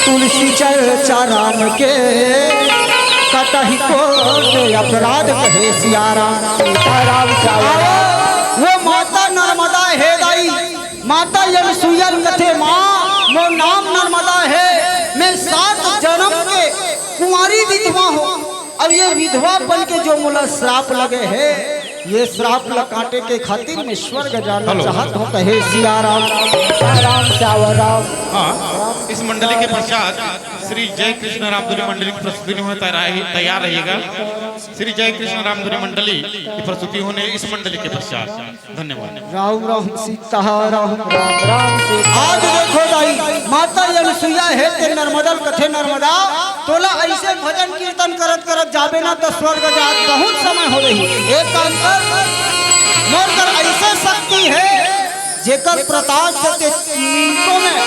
तुलसी चर्चा राम के, कतहि कोट अपराध कहे सिया राम। सीताराम चावल। वो माता नर्मदा हे दाई, माता अनसुईया कथे, माँ, मोर नाम नर्मदा हे, मैं सात जनम के कुंवारी विधवा हों, अउ ये विधवापन के जो मोला श्राप लगे हे, ये श्राप ल काटे के खातिर मैं स्वर्ग जाना हेलो। चाहत हों, कहे सिया राम। राम श्यावर राम। हाँ, इस मंडली के पश्चात श्री जय कृष्ण रामधुनी मंडली की प्रस्तुति में तैयार, तैयार रहिएगा। श्री जय कृष्ण रामधुनी मंडली की प्रस्तुति होने इस मंडली के पश्चात। धन्यवाद। राम राम सीता राम, राम राम सीता। आज देखो दाई, माता अनसुईया हे ते नर्मदा ल कथे नर्मदा, तोला अइसे भजन कीर्तन करत करत जाबे ना त स्वर्ग जात बहुत समय हो रही। एक काम कर, मोर कर अइसे शक्ति हे, जेकर प्रताप से ते मिनटों में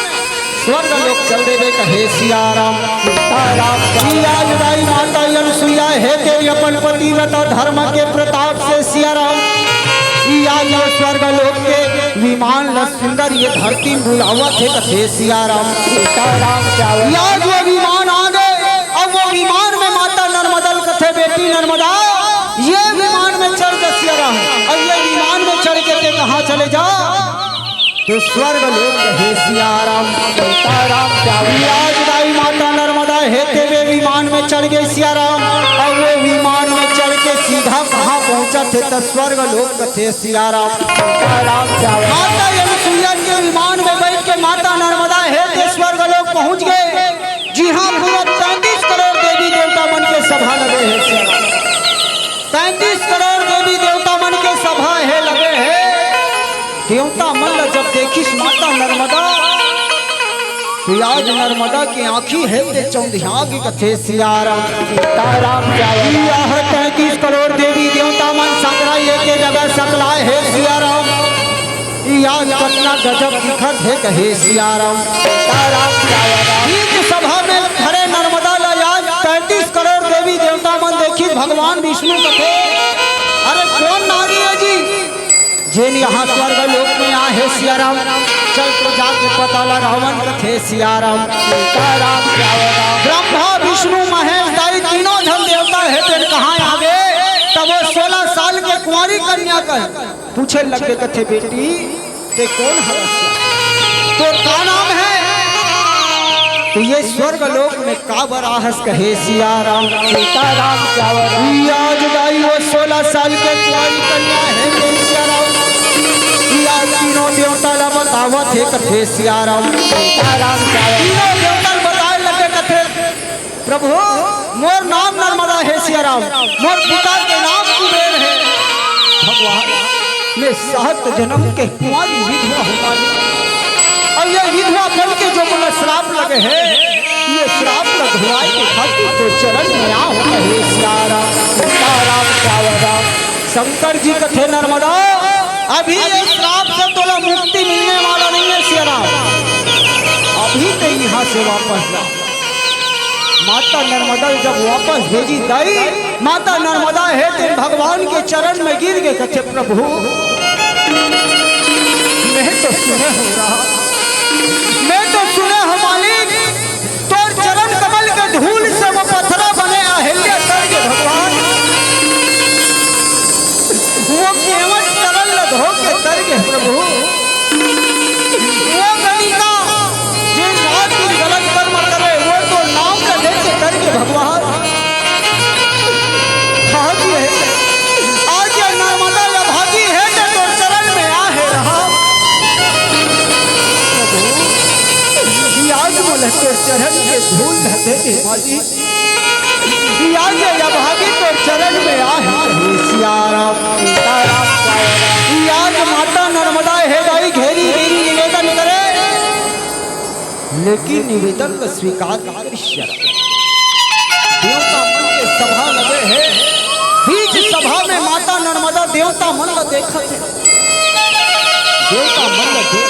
स्वर्ग लोक चल देबे, कहे सिया राम। सीता राम। जी आज दाई माता अनसुईया हे ते अपन पतिव्रता धर्म के प्रताप से सिया राम। ई आज ये स्वर्ग लोक के विमान ल सुंदर ये धरती म बुलावत हे, कथे सिया राम। सीता राम चावल। ई आज वो विमान आ गे, अब वो विमान में माता नर्मदा ल कथे बेटी नर्मदा, ये विमान में चढ़ के सिया राम, अब ये विमान में चढ़ के ते कहाँ चले जा? तो स्वर्ग लोक हे सिया राम, सीता राम चावल। आज दाई माता नर्मदा हे ते वे विमान में चढ़ गे सिया राम। अब वो विमान में चढ़ के सीधा कहाँ पहुँचत हे? त स्वर्ग लोक कथे सिया राम, सीता राम चावल। माता अनसुईया के विमान में बैठ के माता नर्मदा हे ते स्वर्ग लोक पहुँच गे, जिहाँ पूरा तैंतीस करोड़ देवी देवता मन के सभा लगे हे सिया राम। तैंतीस करोड़ देवी देवता मन के सभा हे लगे हे। देवता मन ला जब देखिस माता नर्मदा, तो आज नर्मदा के आँखी हे ते चौंधिया गे कथे सियाराम। सीताराम क्या यह तैंतीस करोड़ देवी देवता मन संकरा एके जगह सकलाए हे सियाराम। ई आज कतना गजब दिखत हे कहे सियाराम। सीताराम क्या बीच सभा में खड़े नर्मदा ला आज पैंतीस करोड़ देवी देवता मन देखिस भगवान विष्णु कथे, अरे कोन नारी हे जी? जेन यहाँ स्वर्ग लोक में आए हे सियाराम, चल तो जाके पता लगावन कथे सियाराम। सीताराम क्या होगा? ब्रह्मा विष्णु महेश दाई तीनों झन देवता हे, तेन कहाँ आगे? तब वो सोलह साल के कुंवारी कन्या कर पूछे लगे कथे, बेटी, ते कोन हरस? तोर का नाम हे? तो ये स्वर्ग लोक में काबर आहस कहे सियाराम। सीताराम क्या होगा? आज दाई वो सोलह साल के कुंवारी कन्या हे कहे सियाराम। आज तीनों देवता ला बतावत हे कथे सियाराम। सीताराम क्या होगा? तीनों देवता ला बताए लगे कथे, प्रभु, मोर नाम नर्मदा हे सियाराम, मोर पिता के नाम कुबेर हे। भगवान, मैं सात जन्म के कुंवारी विधवा हूँ मालिक। अउ ये विधवा बन के जो मोला श्राप लगे हे, ये श्राप ला धुआए के खातिर तोर चरण में आहूँ कहे सियाराम। सीताराम क्या होगा? शंकर जी कथे नर्मदा, अभी ये श्राप से तोला मुक्ति मिलने वाला नहीं हे सियाराम। अभी ते यहाँ से वापस जा। माता नर्मदा जब वापस भेजी दाई, माता नर्मदा हे तेन भगवान के चरण में गिर के कथे, प्रभु, मैं तो सुने हूँ रहा, मैं तो सुने हूँ मालिक, तोर चरण कमल के धूल से वो पथरा बने अहिल्या तर गे भगवान, वो केवट तरल धो के तर गे प्रभु। वो गणिका, जे रात दिन गलत कर्म करे, वो तो नाम ला लेके तर गे भगवान। भागी हे, आज ये नर्मदा या भागी हे, ते तोर चरण में आहे रहा। प्रभु, ये आज मोला तोर चरण के धूल ला दे दे, भागी। या, या, या भागी तोर चरण में आहे सियाराम, सीताराम, सीताराम। या माता नर्मदा हे दाई घेरी घेरी निवेदन करे, लेकिन निवेदन ला स्वीकार नहीं करिस सियाराम। देवता मन के सभा लगे हे, बीच सभा में माता नर्मदा देवता मन ला देखत हे। देवता मन ला देख,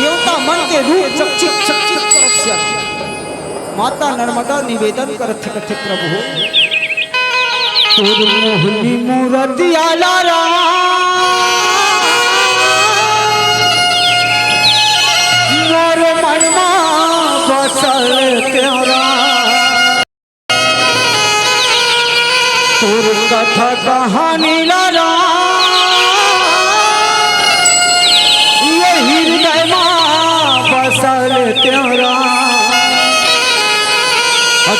देवता मन के रूप चकचिक चकचिक करत सियाराम। माता नर्मदा निवेदन करत हे, कथे, प्रभु, तोर मोहनी मूरतिया ला राम, मोर मन मा बसल तेरा। तोर कथा कहानी ला राम, ये हृदय मा बसल तेरा।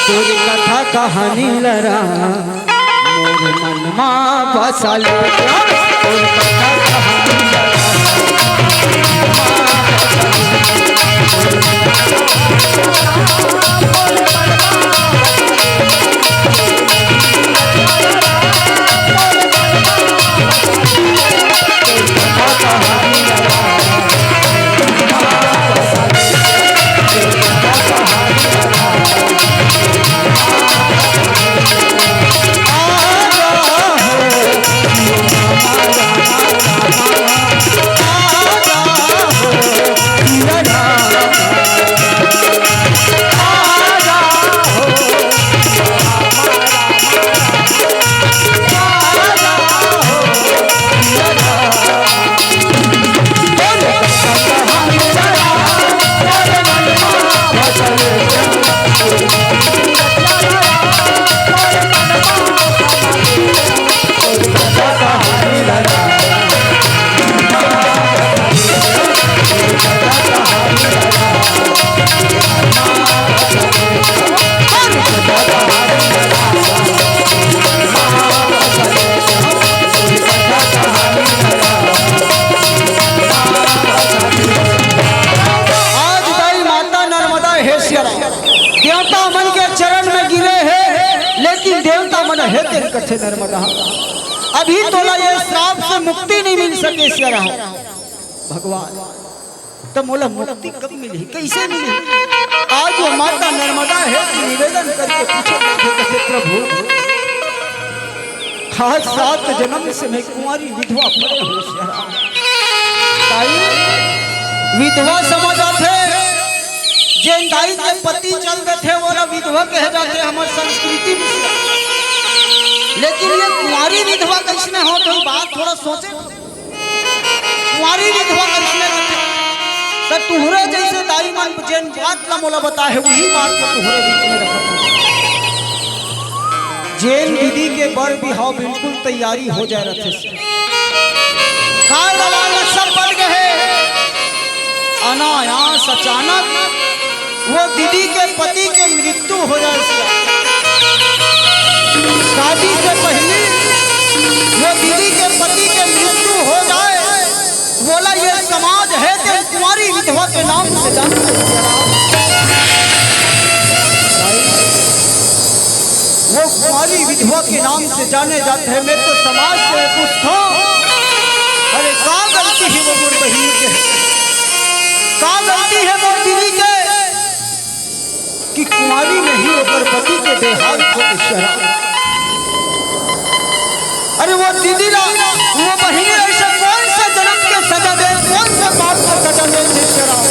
तोर कथा कहानी ला राम, मोर मन मा बसल तेरा। तोर कथा कहानी ला राम, आज दाई माता नर्मदा हे सियाराम, देवता मन के चरण में गिरे हे, लेकिन देवता मन हे तेन कथे नर्मदा। अभी तोला ये श्राप से मुक्ति नहीं मिल सके सियाराम। भगवान, त मोला मुक्ति कब मिलही, कइसे मिलही? आज वो माता नर्मदा हे कि निवेदन करके पूछे, कथे, कथे, "प्रभु, आज सात जन्म से मैं कुंवारी विधवा पड़े हूँ सियाराम।" दाई, विधवा समझ आथे, जेन दाई के पति चल देथे, ओला विधवा कहे जाथे हमर संस्कृति में। लेकिन ये कुंवारी विधवा कइसने होत होही, बात थोड़ा सोचे। कुंवारी विधवा कइसने रथे? त तुहरे जइसे दाई मन जेन बात ला मोला बताए हे, उही बात ला तुहरे बीच में रखत हूँ। जेन दीदी के बर बिहाव बिल्कुल तैयारी हो जाए रथे, काल वाला सब बन गए। अनायास अचानक वो दीदी के पति के मृत्यु हो जाए। शादी से पहले वो दीदी के पति के मृत्यु हो जाए, बोला ये समाज हे तेन कुंवारी विधवा के नाम से जाने जाथे। वो कुंवारी विधवा के नाम से जाने जाथे। मैं तो समाज से पूछता हूँ, अरे का गलती हे वो मोर बहिनी के, का गलती हे मोर दीदी के कि कुंवारी में ही ओकर पति के देहांत हो गइस सियाराम। अरे वो दीदी ला, वो बहिनी ला अइसे कौन से जन्म के सजा दे, कौन से पाप के सजा दे सियाराम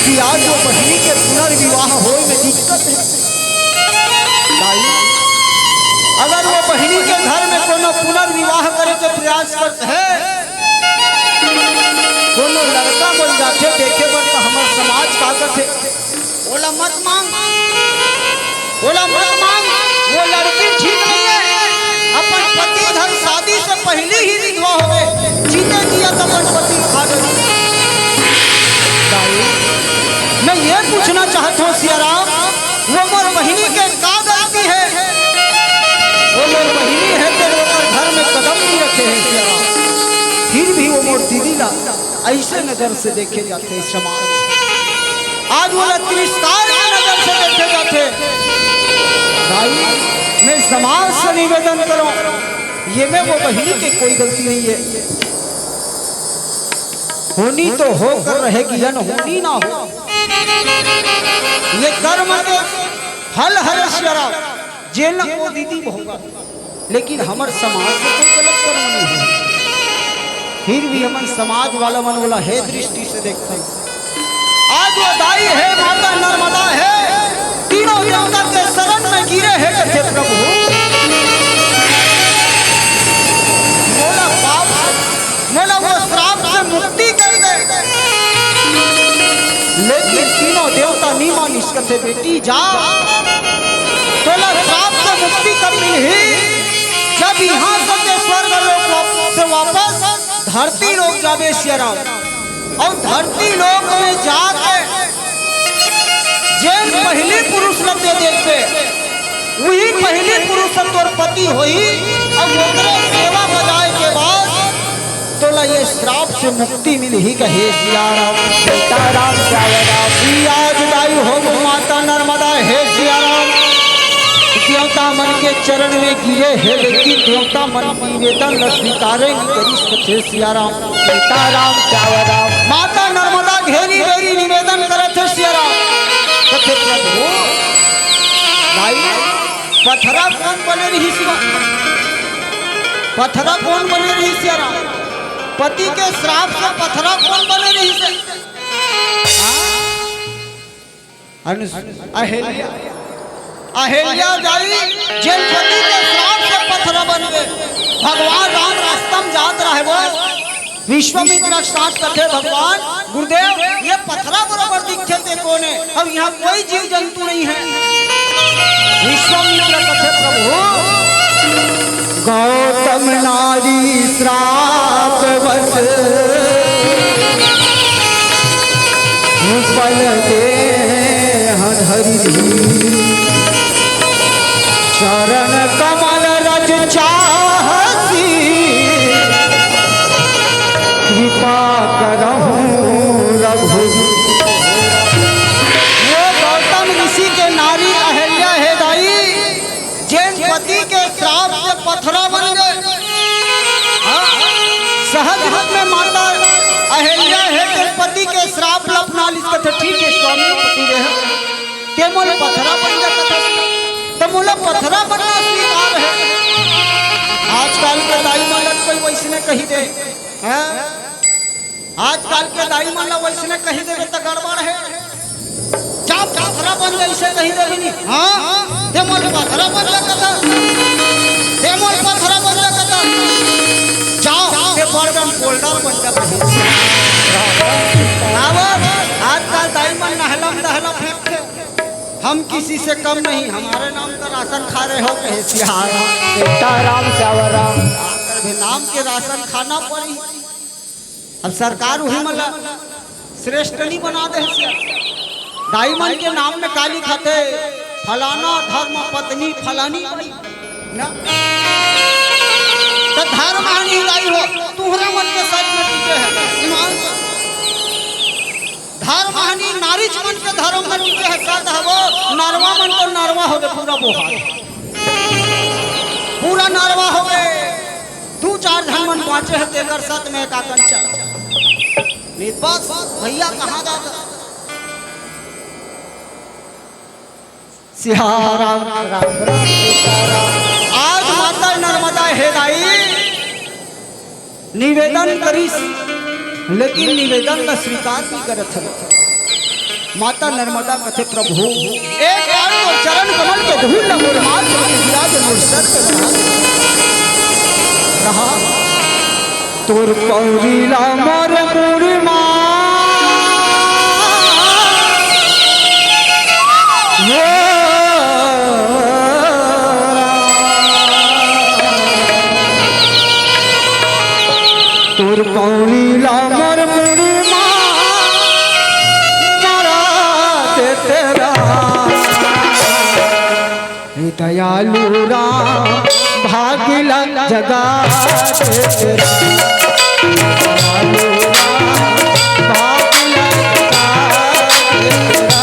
कि आज वो बहिनी के पुनर्विवाह होए में दिक्कत हे। दाई, अगर वो बहिनी के घर में कोनो पुनर्विवाह करे के प्रयास करत हे, कोनो लड़का मन जाथे देखे बर, त हमर समाज का कथे, "ओला मत मांग, ओला मत मांग, वो लड़की ठीक नहीं है।" अपन पति धर शादी से पहले ही विधवा होवे, जीते जियत अपन पति खा गई। दाई, मैं ये पूछना चाहत हूँ सियाराम, वो मोर बहिनी के का गलती हे? वो मोर बहिनी हे, तेन ओकर घर में कदम नहीं रखे हे सियाराम। फिर भी वो मोर दीदी ला अइसे नजर से देखे जाथे समाज। आज वो ला तिरस्कार के नजर से देखे जाथे। भाई, मैं समाज से निवेदन करूं, ये में वो बहिनी के कोई गलती नहीं हे। होनी तो होकर रहेगी, अनहोनी ना हो। ये कर्म के फल हरे सियाराम, जेन ला वो दीदी भोगा, लेकिन हमर समाज से कोई गलत कर्म नहीं हे। फिर भी हमन समाज वाला मन ओला हे दृष्टि से देखथन। आज वो दाई हे, माता नर्मदा हे, तीनों देवता के शरण में गिरे हे, कथे प्रभु, मोला पाप से, मोला वो श्राप से मुक्ति कर दे। लेकिन तीनों देवता नी मानिस, कथे, "बेटी जा, तोला श्राप से मुक्ति कब मिलही? जब यहाँ से ते स्वर्ग लोक वाप-, से वापस धरती लोक जाबे सियाराम, अउ धरती लोक में जाके जेन पहली पुरुष ल ते देखबे, उही पहली पुरुष ह तोर पति होही, अउ ओकरे सेवा बजाए के बाद तोला ये श्राप से मुक्ति मिलही," कहे सियाराम। सीताराम श्याम राम। आज दाई हो माता नर्मदा, हे सियाराम, देवता मन के चरण में गिरे हे, लेकिन देवता मन निवेदन ल स्वीकारे नहीं करिस, कथे सियाराम। सीताराम श्याम राम। माता नर्मदा घेरी बेरी निवेदन करत हे सियाराम, कथे, "प्रभु, भाई, पथरा कौन बने रहिस बा? पथरा कौन बने रहिस सियाराम? पति के श्राप से पथरा कौन बने रहिस?" हाँ? अनु-, अहिल्या, अहिल्या दाई, जेन पति के श्राप से पथरा बन गे, भगवान राम रास्ता में जात रहे वो, विश्वामित्र साथ कथे, "भगवान, गुरुदेव, ये पथरा बरोबर दिखथे ते कोन हे? अब यहाँ कोई जीव जंतु नहीं है।" विश्वामित्र कथे, "प्रभु, गौतम नारी श्राप बस उपल देह धरि, चरण कमल रज चाहसी, कृपा करहु रघुवीर।" वो गौतम ऋषि के नारी अहिल्या हे दाई, जेन पति के श्राप के पथरा बन गए। हाँ, सहज रूप में माता अहिल्या हे तेन पति के श्राप ल अपना लिस, कथे, "ठीक है स्वामी, पति देह, ते मोला पथरा बन जा कथस, त मोला पथरा बनना स्वीकार है।" आजकल के दाई मन ल कोई वैसने कही दे, हाँ? आजकल के दाई मन ल वैसने कही देबे त गड़बड़ है। जा पथरा बन जा, अइसे कही देबे नी। हाँ, ते मोला पथरा बन जा कथस, ते मोला पथरा बन जा कथस। जा, ते बड़ जन बोल्डर बन जा कही। अब आजकल दाई मन नहला में दहला फेंकथे, "हम किसी से कम नहीं, हमारे नाम का राशन खा रहे हो," कहे सियारा। सीताराम, श्यावराम। आकर भी नाम के राशन खाना पड़ी। अब सरकार उही मन ला श्रेष्ठ नहीं बना दे हे सियारा। दाई मन के नाम में काली खाते, फलाना धर्म पत्नी फलानी बनी। ना? त धर्म हानि दाई हो, तुहरे मन के सत में टिके हे, ईमान से। धर्म हानि नारीच मन के धर्म में टिके हे, सत हवो, नरवा मन तो नरवा होगे, पूरा बोहार। पूरा नरवा होगे। दू चार झन मन बाँचे हे, तेकर सत में का कंचा। नहीं बस भैया कहाँ जाता? सियाराम। राम राम सीताराम। आज माता नर्मदा हे दाई निवेदन करिस, लेकिन निवेदन ला स्वीकार नहीं करत हवे। माता नर्मदा कथे, "प्रभु, एक बार तो चरण कमल के धूल ला मोर माथ में गिरा दे, मोर सर पे बढ़ा दे।" रहा। तोर पौरी ला मोर मुड़ी मा। तोर पौरी ला मोर मुड़ी मा। जरा दे तेरा। हे दयालु राम, भागिला जगा दे तेरा। दयालु राम, भागिला जगा दे तेरा।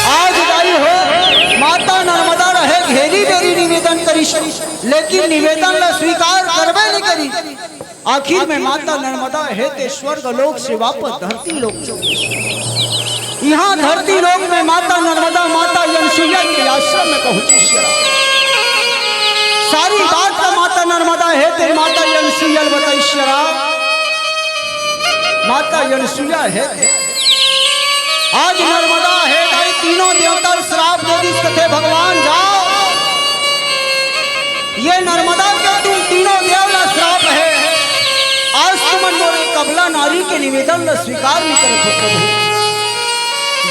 आज दाई हो, माता नर्मदा रहे घेरी बेरी निवेदन करिस, लेकिन निवेदन ला स्वीकार करबे नहीं करी। आखिर में माता नर्मदा हे ते स्वर्ग लोक से वापस धरती लोक चली। यहाँ धरती लोक में माता नर्मदा माता अनसुईया के आश्रम में पहुंची। सारी बात का माता नर्मदा हे ते माता अनसुईया ल बताई। माता अनसुईया हे ते आज नर्मदा हे दाई तीनों देवता ल श्राप दे दिस, कथे, "भगवान जाओ, ये नर्मदा के तुम तीनों देव ला श्राप हे, आज तुमन मोर एक अबला नारी के निवेदन ला स्वीकार नहीं करत हो प्रभु।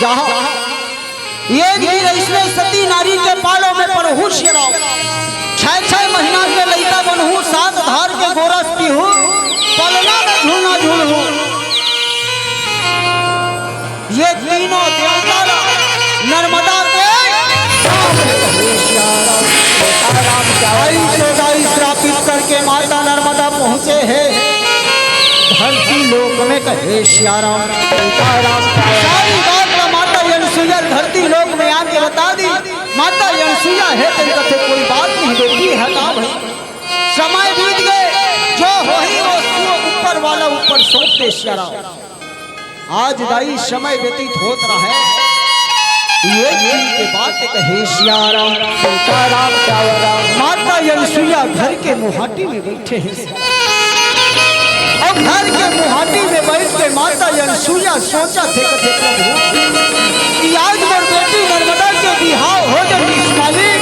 जाओ, ये गिर इसने सती नारी के पालों में पड़हू शेराओ, छह छह महीना के लइका बनहू, सात धार के गोरस पीहू, पलना में झूलना झूलहू।" ये तीनों देवता ला नर्मदा के श्राप हे। सीताराम, सीताराम, क्या आई बात है? चौदाई श्रापित करके माता नर्मदा पहुंचे हे धरती लोक में, कहे सियाराम, सीताराम, क्या बात है? सारी बात का माता अनसुईया धरती लोक में आके बता दी। माता अनसुईया हे तेन कथे, "कोई बात नहीं बेटी, हटाओ भाई, समय बीत गए, जो होही वो ऊपर वाला ऊपर सौंप दे सियाराम।" आज दाई समय व्यतीत होत रहे, एक दिन के बात कहे सियाराम, सीताराम, श्यावराम। माता अनसुईया घर के मुहाटी में बैठे हे। अब घर के मुहाटी में बैठ के माता अनसुईया सोचत हे, कथे, "प्रभु, कि आज मोर बेटी नर्मदा के बिहाव हो जतिस मालिक,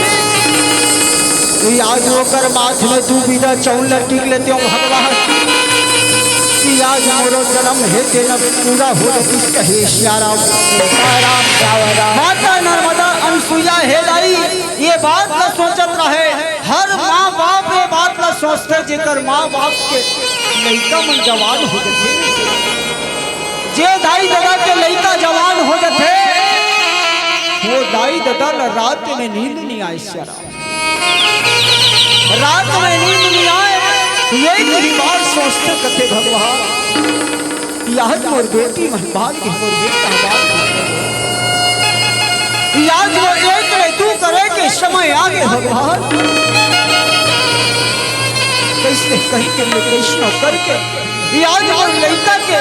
कि आज ओकर माथ में दू बीघा चाउर ल टीक लेतेंव भगवान, कि आज मोरो जनम हे तेन पूरा हो जतिस," कहे सियाराम। सीताराम, राम राम। माता नर्मदा अनसुईया हे दाई, ये बात ल सोचत रहे। हर माँ बाप ये बात ल सोचथे, जेकर माँ बाप के लइका मन जवान हो जथे, जे दाई ददा के लइका जवान हो जथे, वो दाई ददा ल रात में नींद नइ आय सियाराम। रात में नींद नइ आय, यही बात सोचथे, कथे, "भगवान, आज मोर बेटी मन बाल के, मोर बेटा बाल के, आज मोर एक ले दू करे के समय आगे भगवान, कइसे कहीं के मैं कइसनो करके, आज मोर लइका के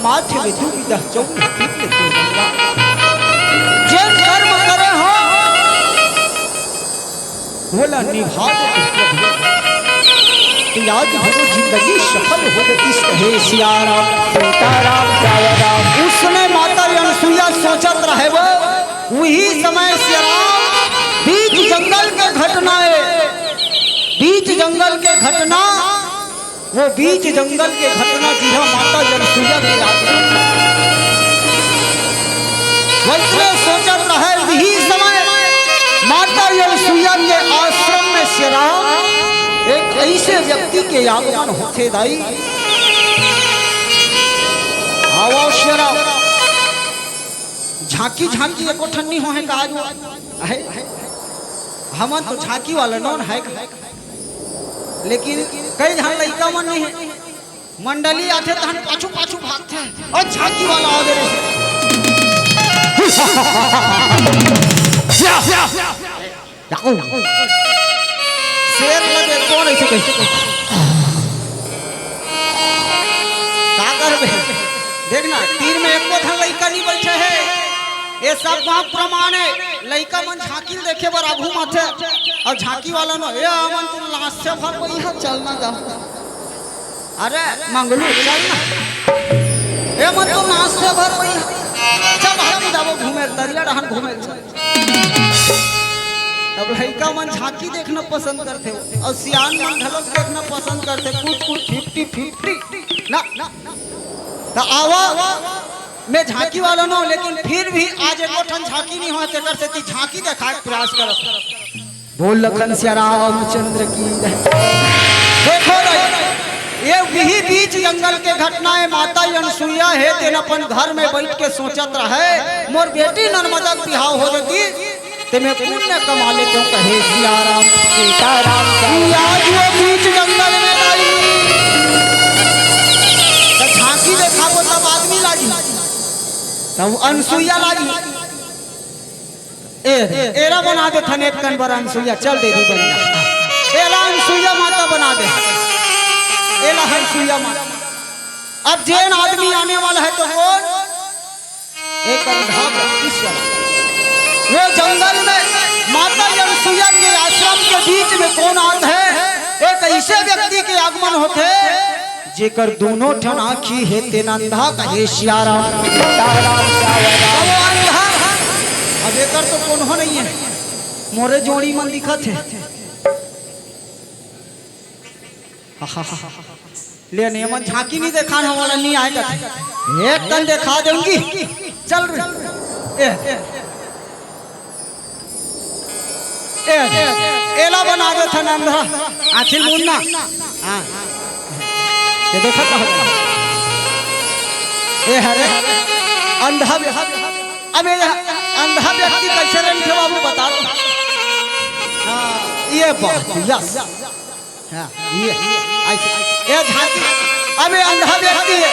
माथे में दू बीघा चाउर टीक लेतेंव भगवान, जेन कर्म करे हो, ओला निभा दे प्रभु, कि आज मोरो जिंदगी सफल हो जतिस।" कहे सियाराम, सीताराम, राम राम। उसने माता अनसुईया सोचत रहे वो, वही समय सियाराम, बीच जंगल के घटना हे, बीच जंगल के घटना, वो बीच जंगल के घटना जिहां माता अनसुईया के याद वइसने सोचत रहे, यही समय माता अनसुईया के आश्रम में सियाराम एक अइसे व्यक्ति के आगमन होथे दाई। आवा सियाराम, झांकी झांकी एको ठन नइ होहे का आज? आहे? हमन तो झांकी वाला नोन हे का? लेकिन कई झन लइका मन नइ हे। मंडली आथे तहन पाछू पाछू भागथे। अउ झांकी वाला आगे रे। शेर लगे कोन अइसे कही? का करबे? देख ना, तीर में एको झन लइका नइ बइठे हे। ये सब बात प्रमाण हे। लइका मन झांकी ल देखे बर आघू म आथे। अउ झांकी वाला न, "ए, हमन तो नाच से भर पइहा, चल ना जा।" अरे मंगलू, चल ना। ए, मन तो नाच से भर पइहा। चल, हम जाबो घूमे, तरिया डहन घूमे। तब लइका मन झांकी देखना पसंद करथे, अउ सियान मन घलोक देखना पसंद करथे, कूट कूट, फिफ्टी फिफ्टी। ना, ना, ना। त आवा, मैं झांकी वाला नों, लेकिन फिर भी आज एको ठन झांकी नइ होय, तेकर सेती झांकी देखाय के प्रयास करत। बोल लखन सिया रामचंद्र की जय। देखो रे, ये वही बीच जंगल के घटना हे। माता अनसुईया हे, तेन अपन घर में बइठ के सोचत रहय, मोर बेटी नर्मदा के बिहाव हो जतिस, त मैं पुण्य कमा लेतेंव, कहे सिया राम। सीताराम का। आज वो बीच जंगल में लागी, त झांकी देखाबो तब आदमी लागी, तब अनसुईया लागी। ए, एला बना देथन एक कन बर अनसुईया, चल देवी बन जा। एला अनसुईया माता बना दे, एला अनसुईया माता। अब जेन आदमी आने वाला हे त कोन? एक अंधा व्यक्ति। वो जंगल में माता अनसुईया के आश्रम के बीच में कोन आत हे? एक अइसे व्यक्ति के आगमन होथे, जेकर दूनों ठन आँखी हे, तेन अंधा, कहे सिया राम। सीताराम का वरदान। अब वो अंधा, अब एकर तो कोनो नइ हे, मोरे जोड़ी मन दिखत हे। ले ने मन झांकी नइ देखान, हमला नइ आय कथे। एक कन देखा देंव। चल रे। ए, ए, एला बना देथन अंधा। आँखी ल मूंद ना। हाँ। ये देखत रहो। ए हरे, अंधा व्य-, अब ये अंधा व्यक्ति कइसे रेंगथे बाबू, बता दो। हाँ, ये बात, यस। हाँ, ये, अइसे, ये झांकी, अब ये अंधा व्यक्ति हे,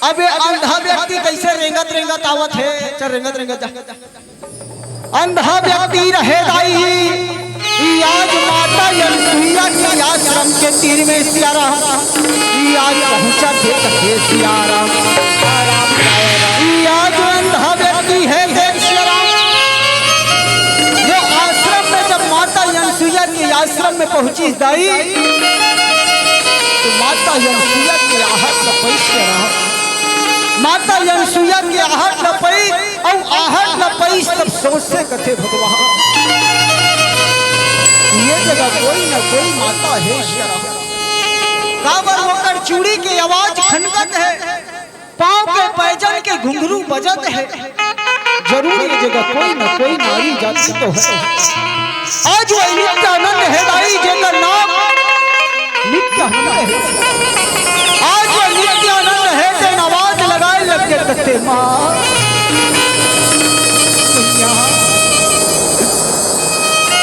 अब ये अंधा व्यक्ति कइसे रेंगत रेंगत आवत हे, चल रेंगत रेंगत जा। अंधा व्यक्ति रहे दाई, ई आज माता अनसुईया के आश्रम के तीर में सिया राम, ई आज पहुंचा थे कथे सिया राम। ई आज अंधा व्यक्ति हे, देख सिया राम। वो आश्रम में जब माता अनसुईया के आश्रम में पहुंची दाई, त माता अनसुईया के आहट ल पइस के रहा। माता अनसुईया के आहट ल पइस, अउ आहट ल पइस तब सोचे कथे भगवान, ये जगह कोई न कोई माता हे शरा। काबर ओकर चूड़ी के आवाज खनकत हे, पाँव के पैजन के घुंघरू बजत हे। जरूर ये जगह कोई न कोई नारी जाति तो हे। आज वो नित्यानंद हे दाई, जेकर नाम नित्यानंद हे। आज वो नित्यानंद हे, तेन आवाज लगाए लग गे कथे माँ। मैया,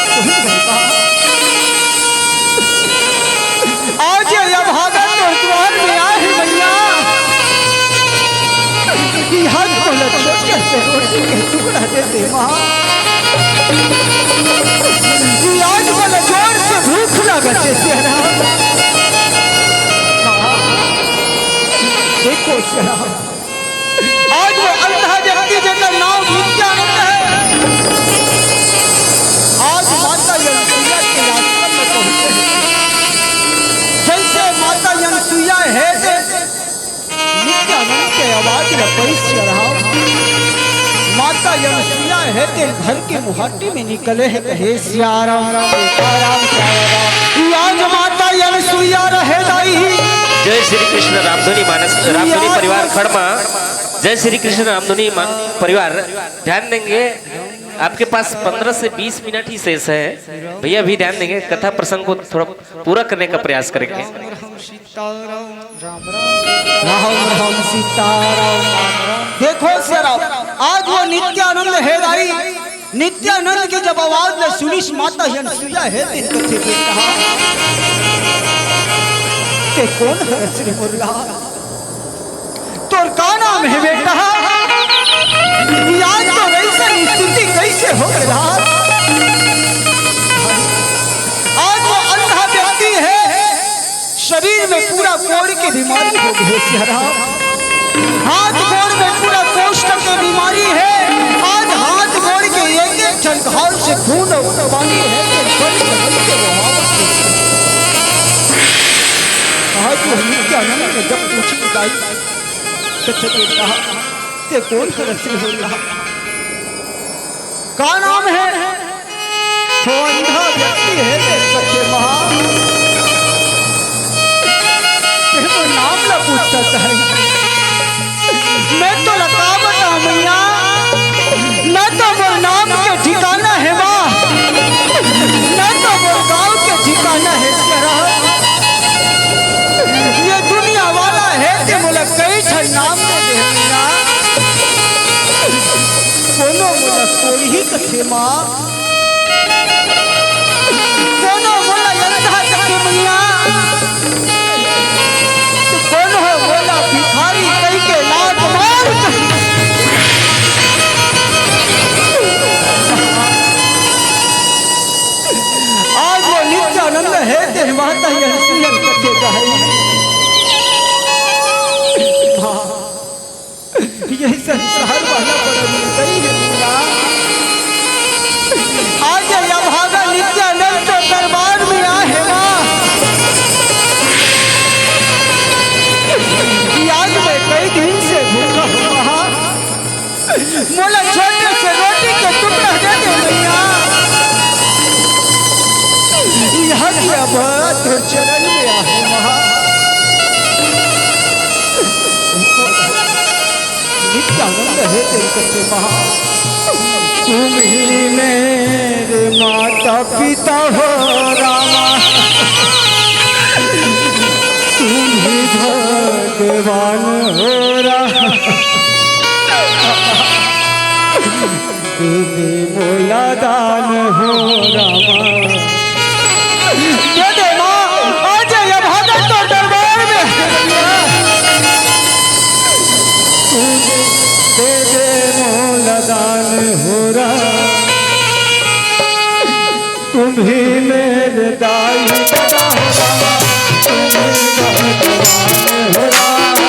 तुम गंगा। आज ये अभागा तोर दुआर में आए हे मैया। ई आज मोला छोटे से रोटी के टुकड़ा दे दे माँ। ई आज मोला जोर से भूख लगत हे शेरा। माँ, देखो शेरा, आज वो अंधा व्यक्ति जेकर नाम नित्यानंद हे, आज माता अनसुईया के आश्रम में पहुंचे हे। जइसे माता अनसुईया हे ते नित्यानंद के आवाज ल पइस के रहा। माता अनसुईया हे ते घर के मुहाटी में निकले हे, कहे सिया राम, सीता राम, सिया राम। आज माता अनसुईया रहे दाई। जय श्री कृष्ण रामधुनी मानस, रामधुनी परिवार खड़मा। जय श्री कृष्ण रामधुनी मा-, परिवार, ध्यान देंगे, आपके पास पन्द्रह से बीस मिनट ही शेष है। भैया भी ध्यान देंगे, कथा प्रसंग को थोड़ा पूरा करने का प्रयास करेंगे। राम राम सीताराम। देखो शेरा, आज वो नित्यानंद हे दाई, नित्यानंद के जब आवाज ल सुनिस माता अनसुईया हे तेन कथे बेटा, ते कोन हरस रे मोर लाल? तोर का नाम हे बेटा? आज तोर अइसन स्थिति कइसे हो गे लाल? आज वो अंधा व्यक्ति हे, शरीर में पूरा कोढ़ के बीमारी हो गे हे शेरा। हाथ गोड़ में पूरा कोष्ठ के बीमारी हे। आज हाथ गोड़ के एक एक ठन घाव से खून अउ पानी हे, तो बल से बल के वो आवत हे। आज वो नित्यानंद ने जब पूछी दाई, कथे बेटा, ते कोन हरस रे मोर लाल? का नाम हे? वो अंधा व्यक्ति हे तेन कथे माँ। ते मोर नाम ला पूछत हे। मैं तोला का बतावँव मैया, न तो मोर नाम के ठिकाना हे माँ, न तो मोर गाँव के ठिकाना हे शेरा। ये दुनिया वाला हे ते मोला कई ठन नाम दे दे हे मैया। कोनो मोला कोढ़ी कथे माँ, कोनो मोला अंधा कथे मैया, कोनो मोला भिखारी कहिके लात मार कथे। आज वो नित्यानंद हे तेन माता अनसुईया कथे दाई। ये संसार वाला बड़ा निर्दयी हे दुनिया। आज ये अभागा नित्यानंद तो दरबार में आए हे माँ। आज मैं कई दिन से भूखा हँव। मोला छोटे से रोटी के टुकड़ा दे दे मैया। आज ये अभागा तोर चरण में आए हे माँ। नित्यानंद हे तेन कथे माँ। तुम ही मेरे माता पिता हो रामा, तुम ही भगवान हो रामा। दे दे मोला दान हो रामा। दे दे माँ, आज ये अभागा तोर दरबार में। दे दे मोला दान हो रामा। तुम ही मेरे दाई ददा हो रामा, तुम ही भगवान हो रामा।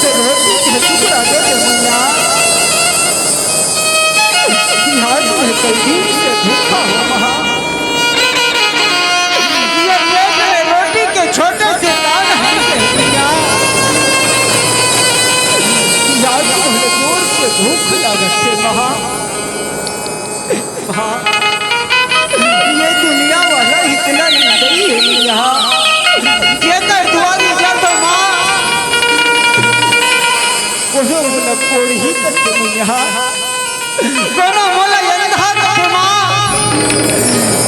से रोटी के टुकड़ा दे दे मैया। बिहार में कई दिन से भूखा हूँ माँ। ये दे दे रोटी के छोटे से दान हमसे मैया। बिहार में जोर से भूख लागत है माँ। हाँ, ये दुनिया वाला इतना निर्दयी है यहाँ। जेकर दुआरी जा तो माँ, कोनो मोला कोढ़ी कथे मैया, कोनो मोला अंधा कथे माँ,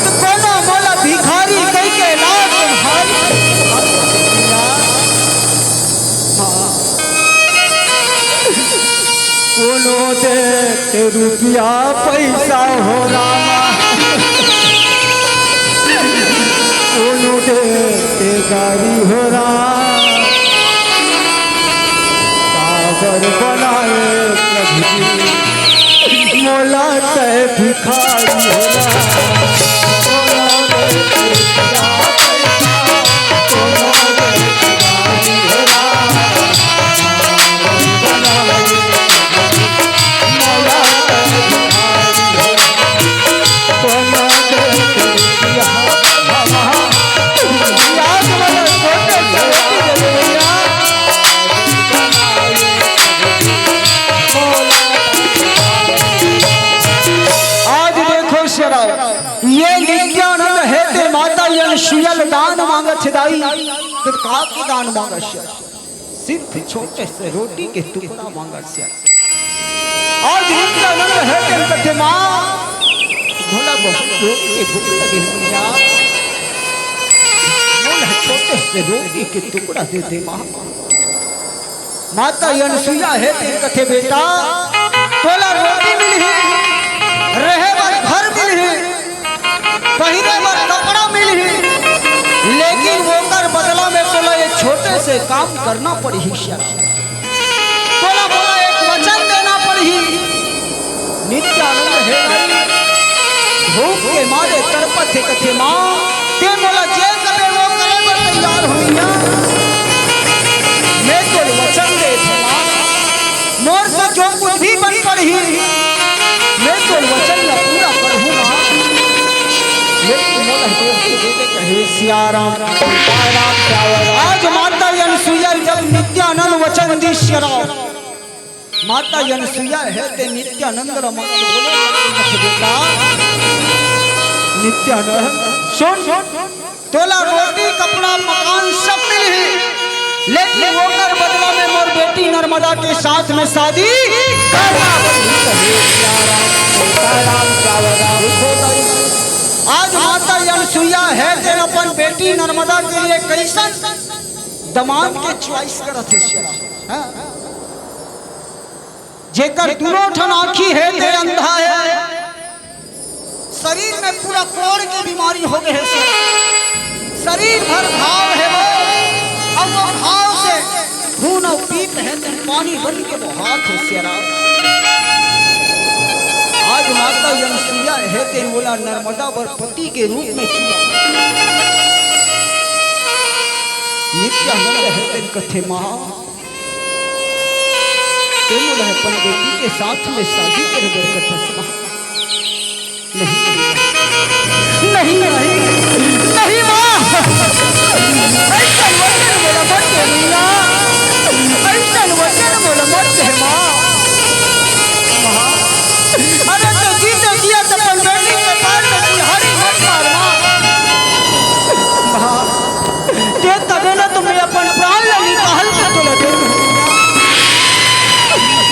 तो कोनो मोला भिखारी कहि के लात मारी। हाँ। कोनो देत रुपया पैसा हो रामा, कोनो देत गाड़ी हो राम, काबर बनाए प्रभु जी मोला तै भिखारी हो राम। आज देखो शेरा, ये नित्यानंद हे ते माता अनसुईया ले दान मांगत हे दाई, तो का के दान मांगत हे? सिर्फ छोटे से रोटी के टुकड़ा मांगत हे। आज नित्यानंद हे ते कथे माँ, मोला बहुत जोर के भूख लगे हे मैया, मोला छोटे से रोटी के टुकड़ा दे दे माँ। माता अनसुईया हे ते कथे बेटा, तोला रोटी मिलही, रहे बर घर मिलही, पहिरे बर कपड़ा मिलही, लेकिन ओकर बदला में तोला ये छोटे से काम करना पड़ही। तोला मोला एक वचन देना पड़ही। नित्यानंद हे दाई, भूख के मारे तड़पत हे कथे माँ, ते मोला जे कबे वो करे बर तैयार होइया। मैं तोर वचन देत हँव माँ, मोर से जो कुछ भी बन पड़ही, मैं तोर वचन ला पूरा करहूँ माँ। लेकिन मोला रोटी दे दे कहे सियाराम। आज माता अनसुईया जब नित्यानंद वचन दिस शेरा, माता अनसुईया हे ते नित्यानंद ला माता बोले, बेटा नित्यानंद सुन, तोला रोटी, कपड़ा, मकान सब मिलही, लेकिन ओकर बदला में मोर बेटी नर्मदा के साथ में शादी करना पड़ही। आज माता अनसुईया हे ते अपन बेटी नर्मदा के लिए कैसन दमाद के choice करत हे शेरा। हाँ? जेकर दूनों ठन आँखी हे ते अंधा हे, शरीर में पूरा कोढ़ के बीमारी हो गए हे। शरीर भर घाव हे वो, अउ वो घाव से खून अउ पीत हे ते पानी बन के बोहात हे शेरा। आज माता अनसुईया हे ते ओला नर्मदा बर पति के रूप में चुना। नित्यानंद हे ते कथे माँ, ते मोला अपन बेटी के साथ में शादी करे बर कथस माँ। नहीं, नहीं, नहीं, नहीं माँ, अइसन वचन मोला मत दे मैया, अइसन वचन मोला मत दे माँ। माँ, अरे तो जीते जियत अपन बेटी के पार में कुल्हाड़ी मत मार माँ। माँ, दे तबे ना तो मैं अपन प्राण ला निकाल के तोला दे दूँ।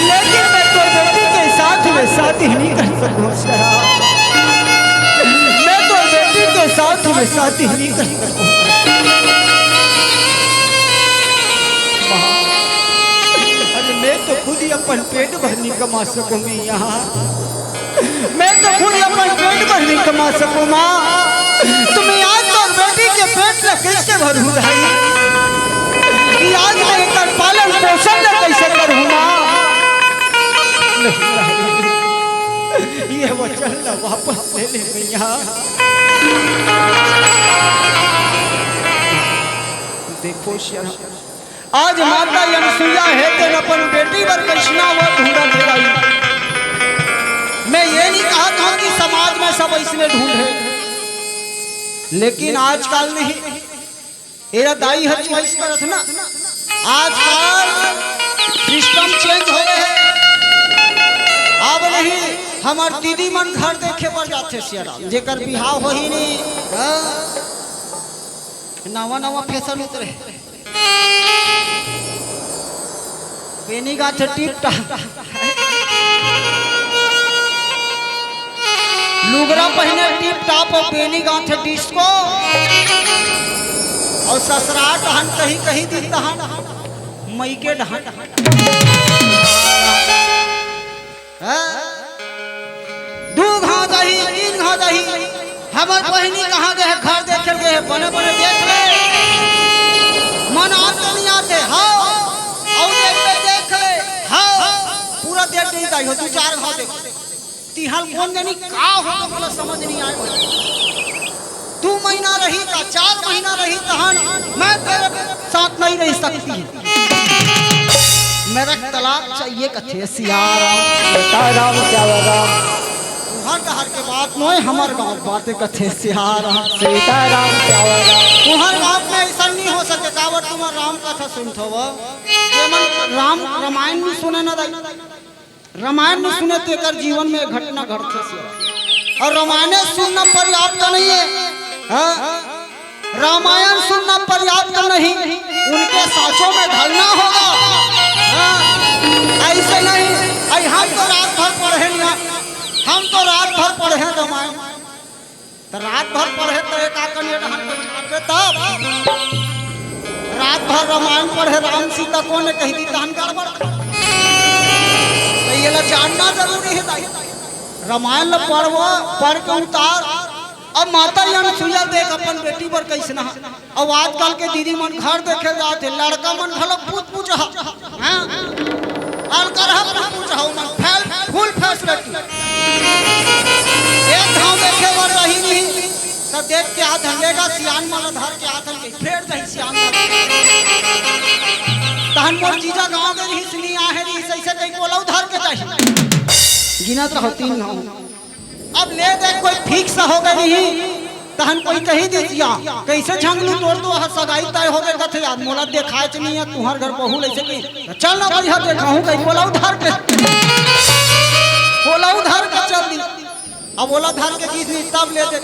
लेकिन मैं तोर बेटी के साथ में शादी नहीं कर सकूँ शेरा। मैं तोर बेटी के साथ में शादी नहीं कर सकूँ। माँ, अरे मैं तो खुद ही अपन पेट भर नहीं कमा सकूँ मैया। मैं तो खुद अपन पेट भर नहीं कमा सकूँ माँ। त मैं आज तोर बेटी के पेट ला कैसे भरूँ दाई? कि आज मैं एकर पालन पोषण ला कैसे करूँ माँ? ये वचन ला वापस ले ले मैया। देखो शेरा, आज माता अनसुईया हे तेन अपन बेटी बर कइसना वर ढूंढत हे दाई। मैं ये नहीं कहत हंव कि समाज में सब अइसने ढूंढे, लेकिन आजकल नहीं, एला दाई ह choice करत ना। आजकल system change हो गए हे। अब नहीं, हमर दीदी मन घर देखे बर जाथे सियाराम, जेकर बिहाव होही नहीं, हाँ। नवा नवा fashion उतरे। बेनी गांठ टिप टाप। लुगरा पहिने टिप टाप अउ बेनी गांठ डिस्को। अउ ससुराल डहन कहीं कहीं दिन डहन मइके डहन। हाँ? दू घांव जाही, तीन घांव जाही, हमर बहिनी कहाँ गे हे, घर देखे गे हे, बने बने देख ले। मन आत नहीं आते, हाँ। अउ देख ले, देख ले, हाँ। पूरा देख नहीं जाही, दू चार घांव देख। तिहाल कोन जनी का हो तो मोला समझ नहीं आए। दू महीना रही का, चार महीना रही तहन मैं तेरे साथ नहीं रह सकती। मेरा तलाक चाहिए कथे सियाराम। सीताराम क्या राम। तुहर डहर के बात नोय, हमर गांव बाते कथे सियाराम। सीताराम क्या राम। तुहर गांव में अइसन नहीं हो सके, काबर तुहर राम कथा सुनत हव। जेमन राम रामायण नहीं सुने ना दाई, रामायण नहीं सुने तेकर जीवन में घटना घटथे सियाराम। अउ रामायण सुनना पर्याप्त नहीं है, हाँ? रामायण सुनना पर्याप्त नहीं, उनके सांचों में ढलना होगा। हाँ, अइसे नहीं, अई हम तो रात भर पढ़े ना, हम तो रात भर पढ़े रामायण। त रात भर पढ़े त एक आकन ये डहन पढ़े तब। रात भर रामायण पढ़े, राम सीता कोन कहि दिस तहन गड़बड़। त एला जानना जरूरी हे दाई। रामायण ल पढ़व, पढ़ के उतार। अब माता अनसुईया देख अपन बेटी बर कइसना। अउ आजकल के दीदी मन घर देखे जात हे, लड़का मन घलो पूछ पूछ ह, हाँ? अलकर ह पूछ पूछ ह, ओमन फैल, full facility। एक घांव देखे बर रही नहीं, त देख के आत हन, लेगा सियान मन धर के आत हन, फेर जाही सियान मन। तहन मोर जीजा गांव गे रिहिस, नहीं आहे रिहिस, अइसे कहि के ओला धर के जाही। गिनत रहो तीन घांव। अब ले दे कोई fix हो गई नहीं, तहन कोई कहि दिस या, कइसे झंगलू तोर तो हर सगाई तय हो गए कथे यार, मोला देखायच नहीं है, तुहर घर बहू अइसे कहि, चल ना बढ़िया देखाहूं कहि के ओला धर के, ओला धर के चल दिस। अब ओला धर के गिस नहीं, तब ले दे।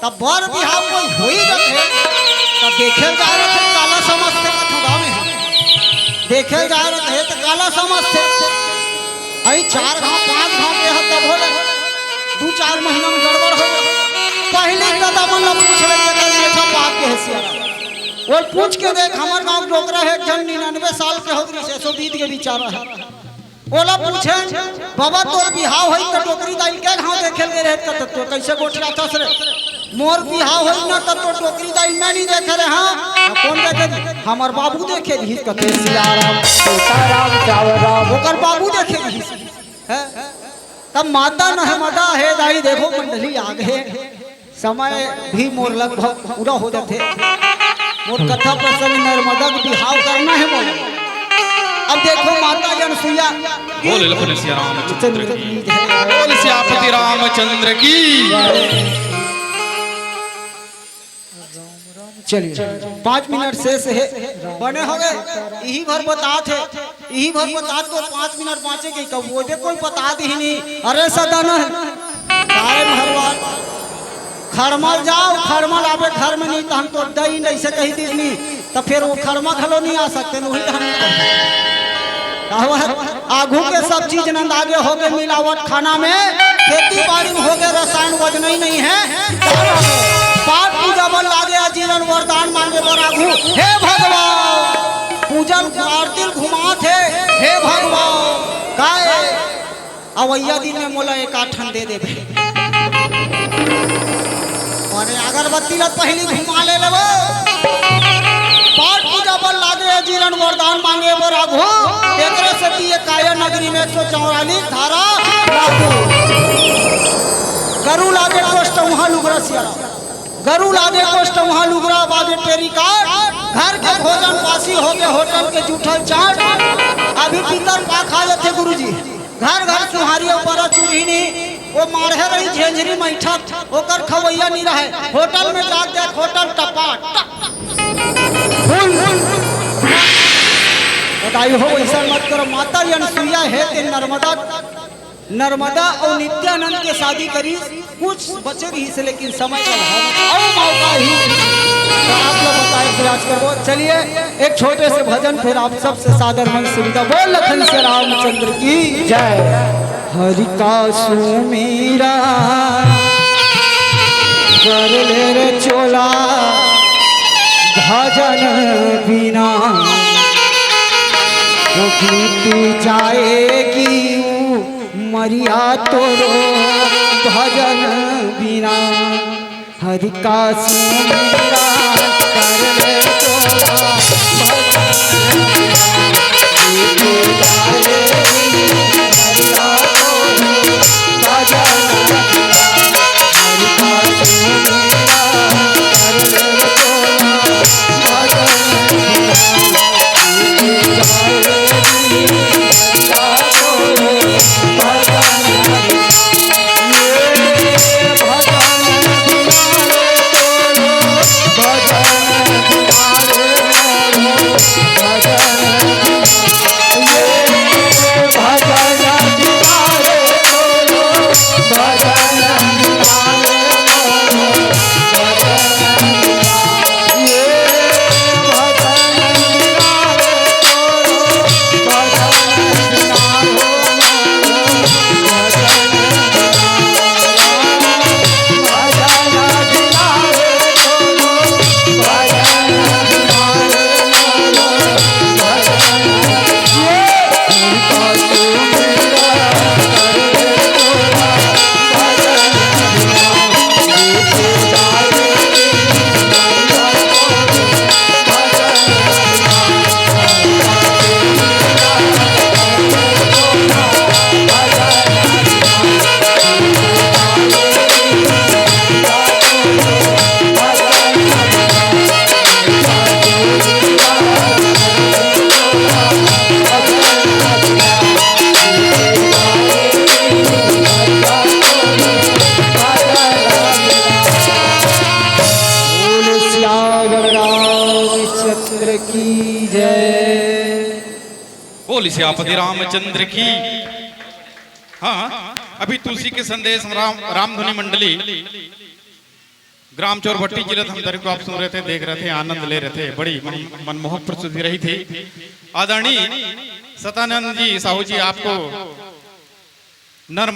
तब बर बिहाव कोई होई जाथे, तब देखे ल जाए रथे, काला समझथे कथा गाँव में। देखे ल जाए रथे त काला समझथे। अई चार घांव, पांच घांव के ह तब होले, दू चार महीना में गड़बड़ हो जाए। पहिली त ददा मन ला पूछ ले, जेकर मेठा पाक के हे सियान। ओला पूछ के देख, हमर गांव डोकरा हे, एक झन निन्यानवे साल के हो गइस, एसो बीत के बिचारा हे। ओला पूछे, "बाबा, तोर बिहाव होई त डोकरी दाई ल के घांव देखे ल गे रहे, त तोर कइसे गोठियाथस रे?" "मोर बिहाव होई ना, त तोर डोकरी दाई ल मैं नहीं देखे रहे हंव।" "कोन देखे?" "हमर बाबू देखे रिहिस," कथे सियाराम। सीताराम चावल राम। ओकर बाबू देखे रिहिस। हैं? तब माता नर्मदा हे दाई, देखो मंडली आ गे। समय भी मोर लगभग पूरा हो जाथे। मोर कथा प्रसंग नर्मदा के बिहाव करना हे मोला। अब देखो माता अनसुईया। बोल लखन सिया रामचंद्र की। बोल सियापति रामचंद्र की। चलिए, पाँच मिनट शेष हे, बने हो गए। इही भर बतात हे, इही भर बतात तो पाँच मिनट बाँचे के कब वो दे कोई बता दी नहीं। अरे सदा न, तारे भगवान, खड़मल जाओ, खड़मल आबे घर में नहीं, त हम तो दई नहीं से कही दी नहीं, त फिर वो खड़मा घलो नहीं आ सकते, नहीं हम। आघू के सब चीज नंदागे होगे मिलावट खाना में, खेती बाड़ी में होगे रसायन वजन ही नहीं है। पाठ पूजा बर लागे अजीरन वरदान मांगे बर आघू। हे भगवान, पूजन आरती घुमात हे। हे भगवान, काय अवैया दिन में मोला एक आठ ठन दे देबे। अरे अगरबत्ती ला पहिली घुमा ले लेबो। पाठ पूजा बर लागे, जीरन वरदान मांगे बर आघू। एकरे सेती ये काया नगरी में एक सौ चौवालीस धारा लागू। गरु लागे कोष्ठ उहाँ लुगरा सियारा। गरु लागे कोष्ठ उहाँ लुगरा बाजे टेरी काट। घर के भोजन पास सी हो गए होटल के जूठल चाट, अभी पितर पाखा लेथे गुरुजी। घर घर सुहारी अउ बरा चूरही नहीं, वो माढ़े रही झेंझरी मैठत, ओकर खवैया नहीं रहे। होटल में जाके देख, होटल टपाट। फुल। बताई हो, ऐसा मत करो। माता अनसुईया हे ते नर्मदा, नर्मदा अउ नित्यानंद के शादी करी। कुछ बचे रहिस, लेकिन समय का अभाव अउ मौका ही। तो आप लोग बताए प्रयास करबो। चलिए, एक छोटे से भजन, फिर आप सबसे सादर मन से विदा। बोल लखन से रामचंद्र की जय। हरि का सुमेरा कर ले रे चोला, भजन बिना वो बीत जाएगी उमरिया तोरो, भजन बिना। हरि का सुमेरा कर ले चोला, भजन बिना। बोल सियावर रामचंद्र की जय। बोल सियापति रामचंद्र की। हाँ, अभी तुलसी के संदेश राम, रामधुनी मंडली, ग्राम चोरभट्टी, जिला धमतरी को आप सुन रहे थे, देख रहे थे, आनंद ले रहे थे। बड़ी मन, मनमोहक प्रस्तुति रही थी। आदरणीय सतानंद जी साहू जी, आपको नर्म